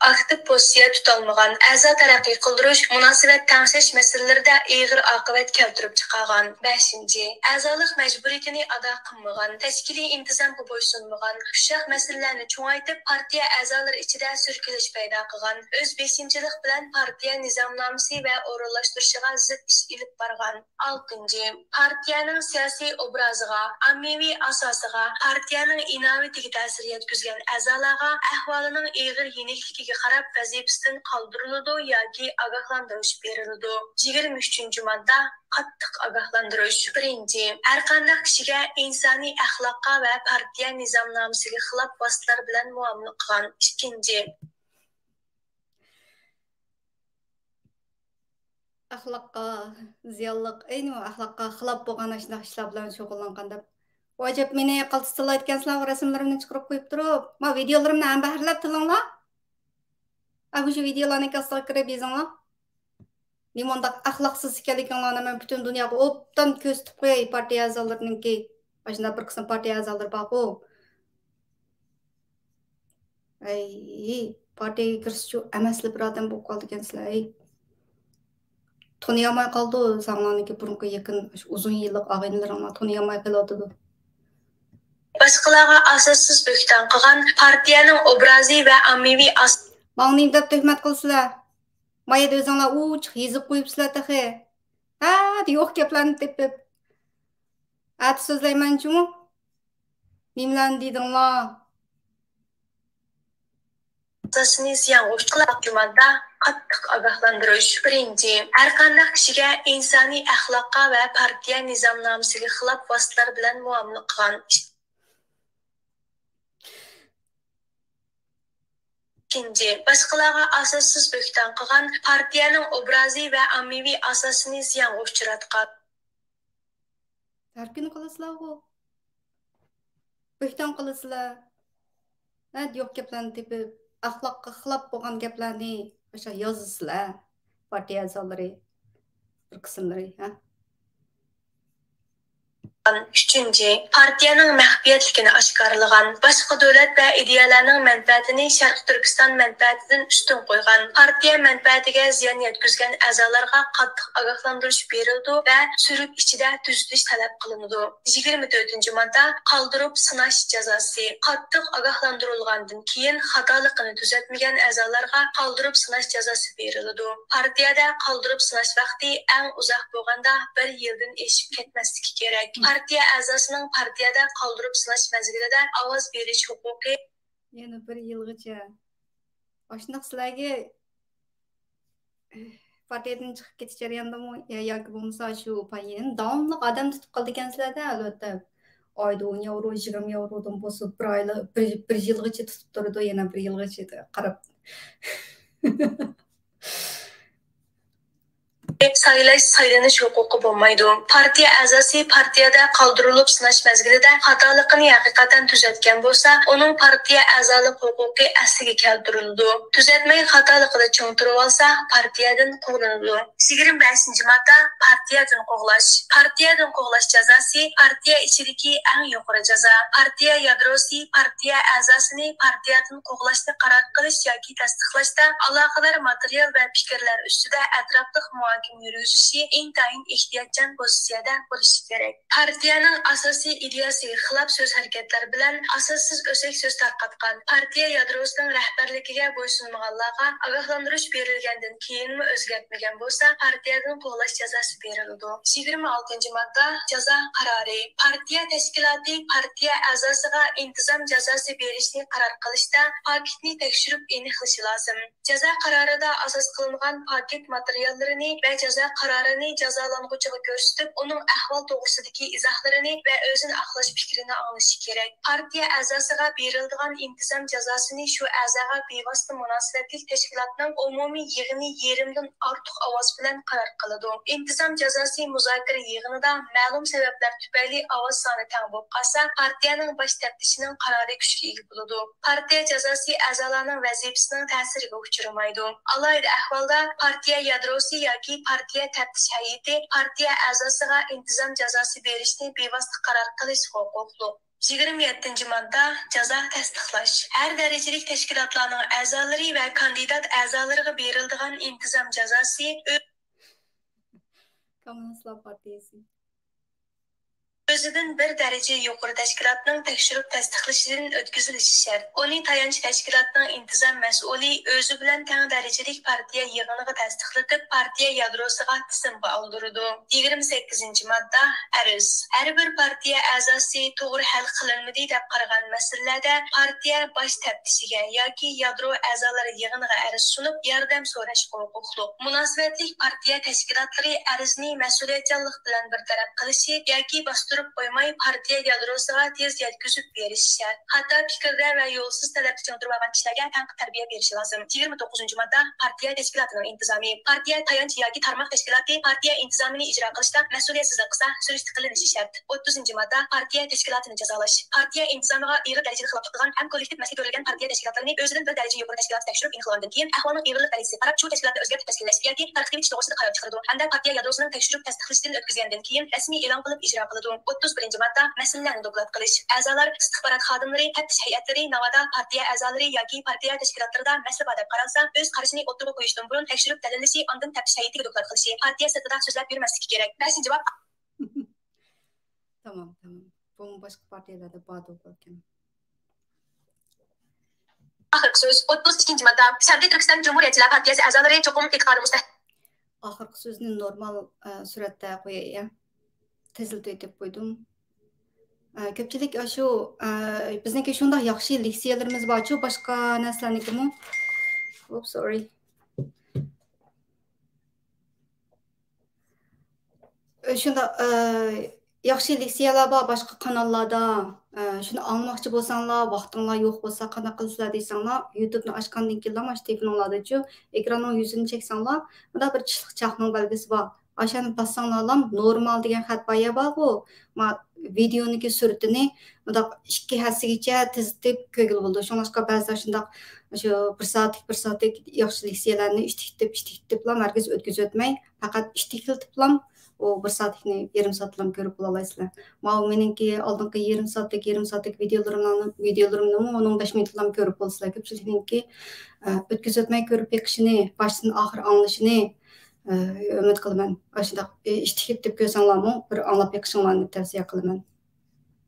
ئاكتىپ پوزىتسىيە تۇتالمىغان، ئەزا تەرەققىي قىلدۇرۇش، مۇناسىۋەت تەڭشەش مەسىلىلىرىدە ئېغىر ئاقىۋەت كەلتۈرۈپ چىقارغان. بەشىنچى، ئەزالىق مەجبۇرىيىتىنى ئادا قىلمىغان، تەشكىلىي ئىنتىزامغا بويسۇنمىغان، ئۇششاق مەسىلىلەرنى چوڭايتىپ، پارتىيە ئەزالىرى ئىچىدە سۈركىلىش پەيدا قىلغان، ئۆز بېشىمچىلىق بىلەن پارتىيە نىزامنامىسى ۋە ئورۇنلاشتۇرۇشىغا زىت ئىش ئېلىپ بارغان. ئالتىنچى، پارتىيەنىڭ سىياسىي ئوبرازىغا، ئاممىۋى ئاساسىغا، پارتىيەنىڭ ئىناۋىتىگە تەسىر يەتكۈزگەن ئەزالارغا ئەھۋالىنىڭ ئېغىر يېنىكلىكىگە قاراپ ۋەزىپىسىدىن قالدۇرۇلىدۇ ياكى ئاگاھلاندۇرۇش بېرىلىدۇ. يىگىرمە ئۈچىنچى ماددا، قاتتىق ئاگاھلاندۇرۇش. بىرىنچى، ھەرقانداق كىشىگە ئىنسانىي ئەخلاققا ۋە پارتىيە نىزامنامىسىگە خىلاپ ۋاسىتىلەر بىلەن مۇئامىلە قىلغان. ئىككىنچى، ئەخلاققا زىيانلىق، ئەينى ئەخلاققا خىلاپ بولغان ئاشۇنداق ئىشلار بىلەن شۇغۇللانغان دەپ. ئۇ ئەجەب مېنى قالتىس تىللايدىكەنسىلەر، ئۇ رەسىملىرىمنى چىقىرىپ قويۇپ تۇرۇپ. ما ۋىدىيولىرىمنى ھەمبەھىرلەپ تىللاڭلار. ئا، مۇشۇ ۋىدىيولارنىڭ ئاستىغا كىرىپ يېزىڭلار. نېمانداق ئەخلاقسىز ئىكەنلىكىڭلارنى مەن پۈتۈن دۇنياغا ئوبدان كۆرسىتىپ قوياي، پارتىيە ئەزالىرىنىڭكى، ئاشۇنداق بىر قىسىم پارتىيە ئەزالىرى بارغۇ. ئەي، پارتىيەگە كىرسىچۇ ئەمەسلا بىر ئادەم بولۇپ قالىدىكەنسىلەر، ئەي. تونۇيالماي قالىدۇ، ساڭلارنىڭكى بۇرۇنقى يېقىن، ئۇزۇن يىللىق ئاغىنىلىرىڭلار تونۇيالماي قېلىۋاتىدۇ. باشقىلارغا ئاساسسىز بۆھتان قىلغان، پارتىيەنىڭ ئوبرازى ۋە ئاممىۋى ئاس- ماڭا نېمە دەپ تۆھمەت قىلىسىلەر؟ ما يەردە ئۆزۈڭلار ئوچۇق يېزىپ قويۇپسىلەر تېخى. ھە، يوق گەپلەرنى تېپىپ. ئەتە سۆزلەيمەن جۇمۇ. نېمىلەرنى دېدىڭلار؟ ئاساسىنى زىيانغا ئۇچراتقان ماددا، قاتتىق ئاگاھلاندۇرۇش. بىرىنچى، ھەرقانداق كىشىگە ئىنسانىي ئەخلاققا ۋە پارتىيە نىزامنامىسىگە خىلاپ ۋاسىتىلەر بىلەن مۇئامىلە قىلغان. ئىككىنچى، باشقىلارغا ئاساسسىز بۆھتان قىلغان، پارتىيەنىڭ ئوبرازى ۋە ئاممىۋى ئاساسىنى زىيانغا ئۇچراتقان. ھەر كۈنى قىلىسىلەرغۇ. بۆھتان قىلىسىلەر. ھە، يوق گەپلەرنى تېپىپ، ئەخلاققا خىلاپ بولغان گەپلەرنى ئاشۇ يازىسىلەر. پارتىيە ئەزالىرى بىر قىسىملىرى، ھە. ئۈچىنچى، پارتىيەنىڭ مەخپىيەتلىكىنى ئاشكارىلىغان، باشقا دۆلەت ۋە ئىدىيەلەرنىڭ مەنپەئەتىنى شەرقىي تۈركىستان مەنپەئەتىدىن ئۈستۈن قويغان، پارتىيە مەنپەئەتىگە زىيان يەتكۈزگەن ئەزالارغا قاتتىق ئاگاھلاندۇرۇش بېرىلىدۇ ۋە سۈرۈك ئىچىدە تۈزىتىش تەلەپ قىلىنىدۇ. يىگىرمە تۆتىنچى ماددا، قالدۇرۇپ سىناش جازاسى. قاتتىق ئاگاھلاندۇرۇلغاندىن كېيىن خاتالىقىنى تۈزەتمىگەن ئەزالارغا قالدۇرۇپ سىناش جازاسى بېرىلىدۇ. پارتىيەدە قالدۇرۇپ سىناش ۋاقتى ئەڭ ئۇزاق بولغاندا بىر يىلدىن ئېشىپ كەتمەسلىكى كېرەك. پارتىيە ئەزاسىنىڭ پارتىيەدە قالدۇرۇپ سىناش مەزگىلىدە ئاۋاز بېرىش ھوقۇقى يەنە بىر يىلغىچە. ئاشۇنداق سىلەرگە پارتىيەدىن چىقىپ كېتىش جەريانىدىمۇ يا-، ياكى بولمىسا شۇ پايىن داۋاملىق ئادەم تۇتۇپ قالىدىكەنسىلەر-دە، ئەلۋەتتە. ئايدا ئون ياۋرو، يىگىرمە ياۋرودىن بولسا بىر ئايلا-، بىر، بىر يىلغىچە تۇتۇپ تۇرىدۇ، يەنە بىر يىلغىچە قاراپ. سايلاش، سايلىنىش ھوقۇقى بولمايدۇ. پارتىيە ئەزاسى پارتىيەدە قالدۇرۇلۇپ سىناش مەزگىلىدە خاتالىقىنى ھەقىقەتەن تۈزەتكەن بولسا، ئۇنىڭ پارتىيە ئەزالىق ھوقۇقى ئەسلىگە كەلتۈرۈلىدۇ. تۈزەتمەي خاتالىقىدا چىڭ تۇرۇۋالسا، پارتىيەدىن قوغلىنىدۇ. يىگىرمە بەشىنچى ماددا، پارتىيەدىن قوغلاش. پارتىيەدىن قوغلاش جازاسى پارتىيە ئىچىدىكى ئەڭ يۇقىرى جازا. پارتىيە يادروسى پارتىيە ئەزاسىنى پارتىيەدىن قوغلاشنى قارار قىلىش ياكى تەستىقلاشتا ئالاقىدار ماتېرىيال ۋە پىكىرلەر ئۈستىدە ئەتراپلىق مۇھاكىمە يۈرگۈزۈشى ئىنتايىن ئېھتىياتچان پوزىتسىيەدە بولۇشى كېرەك. پارتىيەنىڭ ئاساسىي ئىدىيەسىگە خىلاپ سۆز-ھەرىكەتلەر بىلەن ئاساسسىز ئۆسەك سۆز تارقاتقان، پارتىيە يادروسىنىڭ رەھبەرلىكىگە بويسۇنمىغانلارغا ئاگاھلاندۇرۇش بېرىلگەندىن كېيىنمۇ ئۆزگەرتمىگەن بولسا، پارتىيەدىن قوغلاش جازاسى بېرىلىدۇ. يىگىرمە ئالتىنچى ماددا، جازا قارارى. پارتىيە تەشكىلاتى پارتىيە ئەزاسىغا ئىنتىزام جازاسى بېرىشنى قارار قىلىشتا پاكىتنى تەكشۈرۈپ ئېنىقلىشى لازىم. جازا قارارىدا ئاساس قىلىنغان پاكىت ماتېرىياللىرىنى ۋە جازا قارارىنى جازالانغۇچىغا كۆرسىتىپ، ئۇنىڭ ئەھۋال توغرىسىدىكى ئىزاھلىرىنى ۋە ئۆزىنى ئاقلاش پىكرىنى ئاڭلىشى كېرەك. پارتىيە ئەزاسىغا بېرىلىدىغان ئىنتىزام جازاسىنى شۇ ئەزاغا بىۋاسىتە مۇناسىۋەتلىك تەشكىلاتنىڭ ئومۇمىي يىغىنى يېرىمدىن ئارتۇق ئاۋاز بىلەن قارار قىلىدۇ. ئىنتىزام جازاسى مۇزاكىرە يىغىنىدا مەلۇم سەۋەبلەر تۈپەيلى ئاۋاز سانى تەڭ بولۇپ قالسا، پارتىيەنىڭ باش تەپتىشىنىڭ قارارى كۈچكە ئىگە بولىدۇ. پارتىيە جازاسى ئەزالارنىڭ ۋەزىپىسىنىڭ تەسىرىگە ئۇچرىمايدۇ. ئالاھىدە ئەھۋالدا پارتىيە يادروسى ياكى پارتىيە تەپتىش ھەيئىتى پارتىيە ئەزاسىغا ئىنتىزام جازاسى بېرىشنى بىۋاسىتە قارار قىلىش ھوقۇقلۇق. يىگىرمە يەتتىنچى ماددا، جازا تەستىقلاش. ھەر دەرىجىلىك تەشكىلاتلارنىڭ ئەزالىرى ۋە كاندىدات ئەزالىرىغا بېرىلىدىغان ئىنتىزام جازاسى ئۆ- كوممۇنىستلار پارتىيىسى. ئۆزىدىن بىر دەرىجە يۇقىرى تەشكىلاتنىڭ تەكشۈرۈپ تەستىقلىشىدىن ئۆتكۈزۈلۈشى شەرت. ئۇنى تايانچ تەشكىلاتنىڭ ئىنتىزام مەسئۇلى ئۆزى بىلەن تەڭ دەرىجىلىك پارتىيە يىغىنىغا تەستىقلىتىپ، پارتىيە يادروسىغا تىزىمغا ئالدۇرىدۇ. يىگىرمە سەككىزىنچى ماددا، ئەرز. ھەر بىر پارتىيە ئەزاسى توغرا ھەل قىلىنمىدى دەپ قارىغان مەسىلىلەردە پارتىيە باش تەپتىشىگە ياكى يادرو ئەزالار يىغىنىغا ئەرز سۇنۇپ، ياردەم سوراشقا ھوقۇقلۇق. مۇناسىۋەتلىك پارتىيە تەشكىلاتلىرى ئەرزنى مەسئۇلىيەتچانلىق بىلەن بىر تەرەپ قىلىشى ياكى باستۇرۇپ قويماي، پارتىيە يادروسىغا تېز يەتكۈزۈپ بېرىشى شەرت. خاتا پىكىردە ۋە يولسىز تەلەپتە چىڭ تۇرۇۋالغان كىشىلەرگە تەنقىد تەربىيە بېرىشى لازىم. يىگىرمە توققۇزىنچى ماددا، پارتىيە تەشكىلاتىنىڭ ئىنتىزامى. پارتىيە تايانچ ياكى تارماق تەشكىلاتى پارتىيە ئىنتىزامىنى ئىجرا قىلىشتا مەسئۇلىيەتسىزلىك قىلسا، سۈرۈشتە قىلىنىشى شەرت. ئوتتۇزىنچى ماددا، پارتىيە تەشكىلاتىنى جازالاش. پارتىيە ئىنتىزامىغا ئېغىر دەرىجىدە خىلاپلىق قىلغان ھەم كوللېكتىپ مەسئۇل كۆرۈلگەن پارتىيە تەشكىلاتلىرىنى ئۆزىدىن بىر دەرىجە يۇقىرى تەشكىلات تەكشۈرۈپ ئېنىقلىغاندىن كېيىن، ئەھۋالنىڭ ئېغىرلىق دەرىجىسىگە قاراپ، شۇ تەشكىلاتنى ئۆزگەرتىپ تەشكىللەش ياكى تارقىتىۋېتىش توغرىسىدا قارار چىقىرىدۇ ھەمدە پارتىيە يادروسىنىڭ تەكشۈرۈپ تەستىقلىشىدىن ئۆتكۈزگەندىن كېيىن، رەسمىي ئېلان قىلىپ ئىجرا قىلىدۇ. ئوتتۇز بىرىنچى ماددا، مەسىلىلەرنى دوكلات قىلىش. ئەزالار، ئىستىخبارات خادىملىرى، تەپتىش ھەيئەتلىرى، ناۋادا پارتىيە ئەزالىرى ياكى پارتىيە تەشكىلاتلىرىدا مەسىلە بار دەپ قارالسا، ئۆز قارىشىنى ئوتتۇرىغا قويۇشتىن بۇرۇن تەكشۈرۈپ دەلىللىشى، ئاندىن تەپتىش ھەيئىتىگە دوكلات قىلىشى، پارتىيە سىرتىدا سۆزلەپ يۈرمەسلىكى كېرەك. بەشىنچى باب. تامام، تامام. بۇمۇ باشقا پارتىيەلەردە بار بولغان. ئاخىرقى سۆز، ئوتتۇز ئىككىنچى ماددا. شەرقىي تۈركىستان جۇمھۇرىيەتچىلەر پارتىيەسى ئەزالىرى چوقۇم ئېتىقادى مۇستەھ- ئاخىرقى سۆزنى نورمال، ئە، سۈرەتتە قوياي، يا. تېزلىتىۋېتىپ قويدۇم. ئە، كۆپچىلىك ئاشۇ، ئە، بىزنىڭكى شۇنداق ياخشى لېكسىيەلىرىمىز بارچۇ، باشقا نەرسىلەرنىڭكىمۇ. Oops, sorry. شۇنداق، ئە، ياخشى لېكسىيەلەر بار باشقا قاناللاردا. ئە، شۇنى ئاڭلىماقچى بولساڭلار، ۋاقتىڭلار يوق بولسا، قانداق قىلىسىلەر دېسەڭلار، يۇتۇبنى ئاچقاندىن كېيىنلا، مانا شۇ تېلېفونۇڭلاردىچۇ، ئېكراننىڭ يۈزىنى چەكسەڭلار، مۇنداق بىر چىشلىق چاقنىڭ بەلگىسى بار. ئاشۇنى باسساڭلارلا، نورمال دېگەن خەت بار يا بارغۇ، ما، ۋىدېئونىڭكى سۈرئىتىنى مۇنداق ئىككى ھەسسىگىچە تېزلىتىپ كۆرگىلى بولىدۇ. شۇڭلاشقا بەزىلەر شۇنداق، شۇ بىر سائەتلىك، بىر سائەتلىك ياخشى لېكسىيەلەرنى ئىشتىكلىتىپ، ئىشتىكلىتىپلا ھەرگىز ئۆتكۈزۈۋەتمەي، پەقەت ئىشتىكلىتىپلا ئۇ بىر سائەتلىكنى يېرىم سائەتلام كۆرۈپ بولالايسىلەر. ماۋۇ مېنىڭكى ئالدىنقى يېرىم سائەتلىك، يېرىم سائەتلىك ۋىدېئولىرىمنىڭ، ۋىدېئولىرىمنىمۇ ئون، ئون بەش مىنۇتلام كۆرۈپ بولىسىلەر. كۆپچىلىكنىڭكى، ئە، ئۆتكۈزۈۋەتمەي كۆرۈپ بېقىشىنى، باشتىن ئاخىر ئاڭلىشىنى، ئە، ئۈمىد قىلىمەن. ئاشۇنداق، ئە، ئىشتىكلىتىپ كۆرسەڭلارمۇ بىر ئاڭلاپ بېقىشىڭلارنى تەۋسىيە قىلىمەن.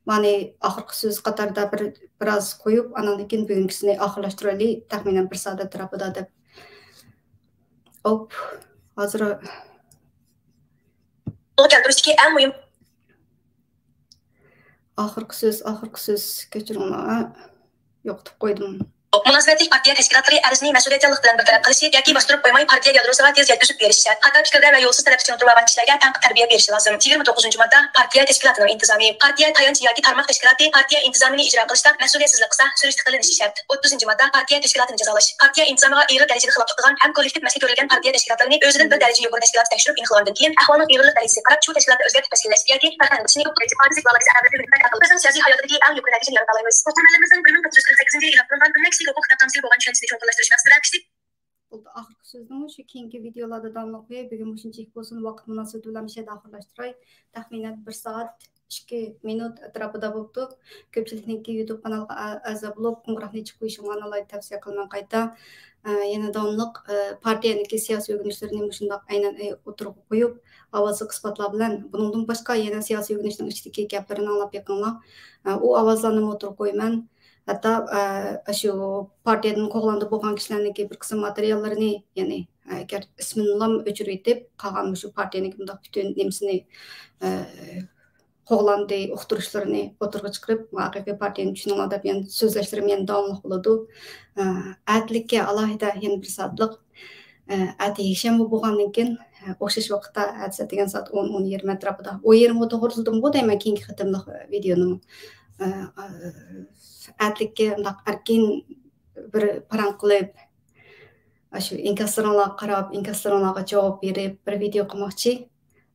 مانى ئاخىرقى سۆز قاتارىدا بىر، بىراز قويۇپ، ئاناندىن كېيىن بۈگۈنكىسىنى ئاخىرلاشتۇرايلى، تەخمىنەن بىر سائەت ئەتراپىدا دەپ. ئوپ، ھازىر قولغا كەلتۈرۈشتىكى ئەڭ مۇھىم. ئاخىرقى سۆز، ئاخىرقى سۆز، كەچۈرۈڭلار، يوقىتىپ قويدۇم. مۇناسىۋەتلىك پارتىيە تەشكىلاتلىرى ئەرزنى مەسئۇلىيەتچانلىق بىلەن بىر تەرەپ قىلىشى ياكى باستۇرۇپ قويماي، پارتىيە يادروسىغا تېز يەتكۈزۈپ بېرىشى شەرت. خاتا پىكىردە ۋە يولسىز تەلەپتە چىڭ تۇرۇۋالغان كىشىلەرگە تەنقىد تەربىيە بېرىشى لازىم. يىگىرمە توققۇزىنچى ماددا، پارتىيە تەشكىلاتىنىڭ ئىنتىزامى. پارتىيە تايانچ ياكى تارماق تەشكىلاتى پارتىيە ئىنتىزامىنى ئىجرا قىلىشتا مەسئۇلىيەتسىزلىك قىلسا، سۈرۈشتە قىلىنىشى شەرت. ئوتتۇزىنچى ماددا، پارتىيە تەشكىلاتىنى جازالاش. پارتىيە ئىنتىزامىغا ئېغىر دەرىجىدە خىلاپلىق قىلغان ھەم كوللېكتىپ مەسئۇل كۆرۈلگەن پارتىيە تەشكىلاتلىرىنى ئۆزىدىن بىر دەرىجە يۇقىرى تەشكىلات تەكشۈرۈپ ئېنىقلىغاندىن كېيىن، ئھۋالنىڭ ئېغىرلىق دەرىجىسىگە قاراپ، شۇ تەشكىلاتنى ئۆزگەرتىپ تەشكىللەش ياكى پەرقلەندۈرۈشنى ئۆزىنىڭ سىياسىي ھاياتىدىكى ئەڭ يۇقىرى نەتىجىنى يارىتالايمىز. مۇخبىرلىرىمىزنىڭ بىر مىڭ توققۇز يۈز قىرىق سەككىزىنچى يىل ئېلان قىلغان بىر نەچچە كىشىلىك ھوقۇق كىتابنامىسىگە بولغان چۈشەنچىسىنى چوڭقۇرلاشتۇرۇش مەقسىتىدە كىشىلىك بولدى، ئاخىرقى سۆزنىمۇ شۇ كېيىنكى ۋىدېئولاردا داۋاملىق قوياي. بۈگۈن مۇشۇنچىلىك بولسۇن، ۋاقىت مۇناسىۋىتى بىلەن مۇشۇ يەردە ئاخىرلاشتۇراي. تەخمىنەن بىر سائەت ئىككى مىنۇت ئەتراپىدا بوپتۇ. كۆپچىلىكنىڭكى يۇتۇب قانىلىغا ئە-، ئەزا بولۇپ، قوڭغۇراقنى ئېچىپ قويۇشۇڭلارنى ئالاھىدە تەۋسىيە قىلىمەن قايتا. ئە، يەنە داۋاملىق، ئە، پارتىيەنىڭكى سىياسىي ئۆگىنىشلىرىنى مۇشۇنداق ئەينەن، ئە، ئوتتۇرىغا قويۇپ، ئاۋازلىق ئىسپاتلار بىلەن، بۇنىڭدىن باشقا يەنە سىياسىي ئۆگىنىشنىڭ ئىچىدىكى گەپلىرىنى ئاڭلاپ بېقىڭلار. ئە، ئۇ ئاۋازلارنىمۇ ئوتتۇرىغا قويىمەن. ھەتتا، ئە، شۇ پارتىيەدىن قوغلاندى بولغان كىشىلەرنىڭكى بىر قىسىم ماتېرىياللىرىنى، يەنى، ئە، گەر ئىسمىنىلا ئۆچۈرۈۋېتىپ، قالغان مۇشۇ پارتىيەنىڭكى بۇنداق پۈتۈن نېمىسىنى، ئە، قوغلاندى، ئۇقتۇرۇشلىرىنى ئوتتۇرىغا چىقىرىپ، ھەقىقىي پارتىيەنى چۈشىنىڭلار دەپ يەنە سۆزلەشلىرىم يەنە داۋاملىق بولىدۇ. ئە، ئەتىلىككە ئالاھىدە يەنە بىر سائەتلىك، ئە، ئەتە يەكشەنبە بولغاندىن كېيىن، ئە، ئوخشاش ۋاقىتتا ئەتىسى دېگەن سائەت ئون، ئون يېرىم ئەتراپىدا، ئون يېرىمغا توغرىلىدىمغۇ دەيمەن كېيىنكى قېتىملىق ۋىدېونىمۇ. ئە، ئە، ئەتىلىككە مۇنداق ئەركىن بىر پاراڭ قىلىپ، ئاشۇ ئىنكاسلىرىڭلارغا قاراپ، ئىنكاسلىرىڭلارغا جاۋاب بېرىپ، بىر ۋىدېئو قىلماقچى.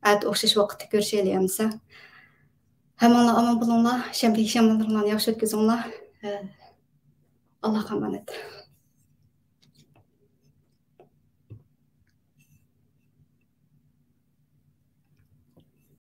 ئەتە ئوخشاش ۋاقىتتا كۆرۈشەيلى ئەمىسە. ھەممىڭلار ئامان بولۇڭلار، شەنبە يەكشەنبىلىرىڭلارنى ياخشى ئۆتكۈزۈڭلار. ئاللاھقا ئامانەت.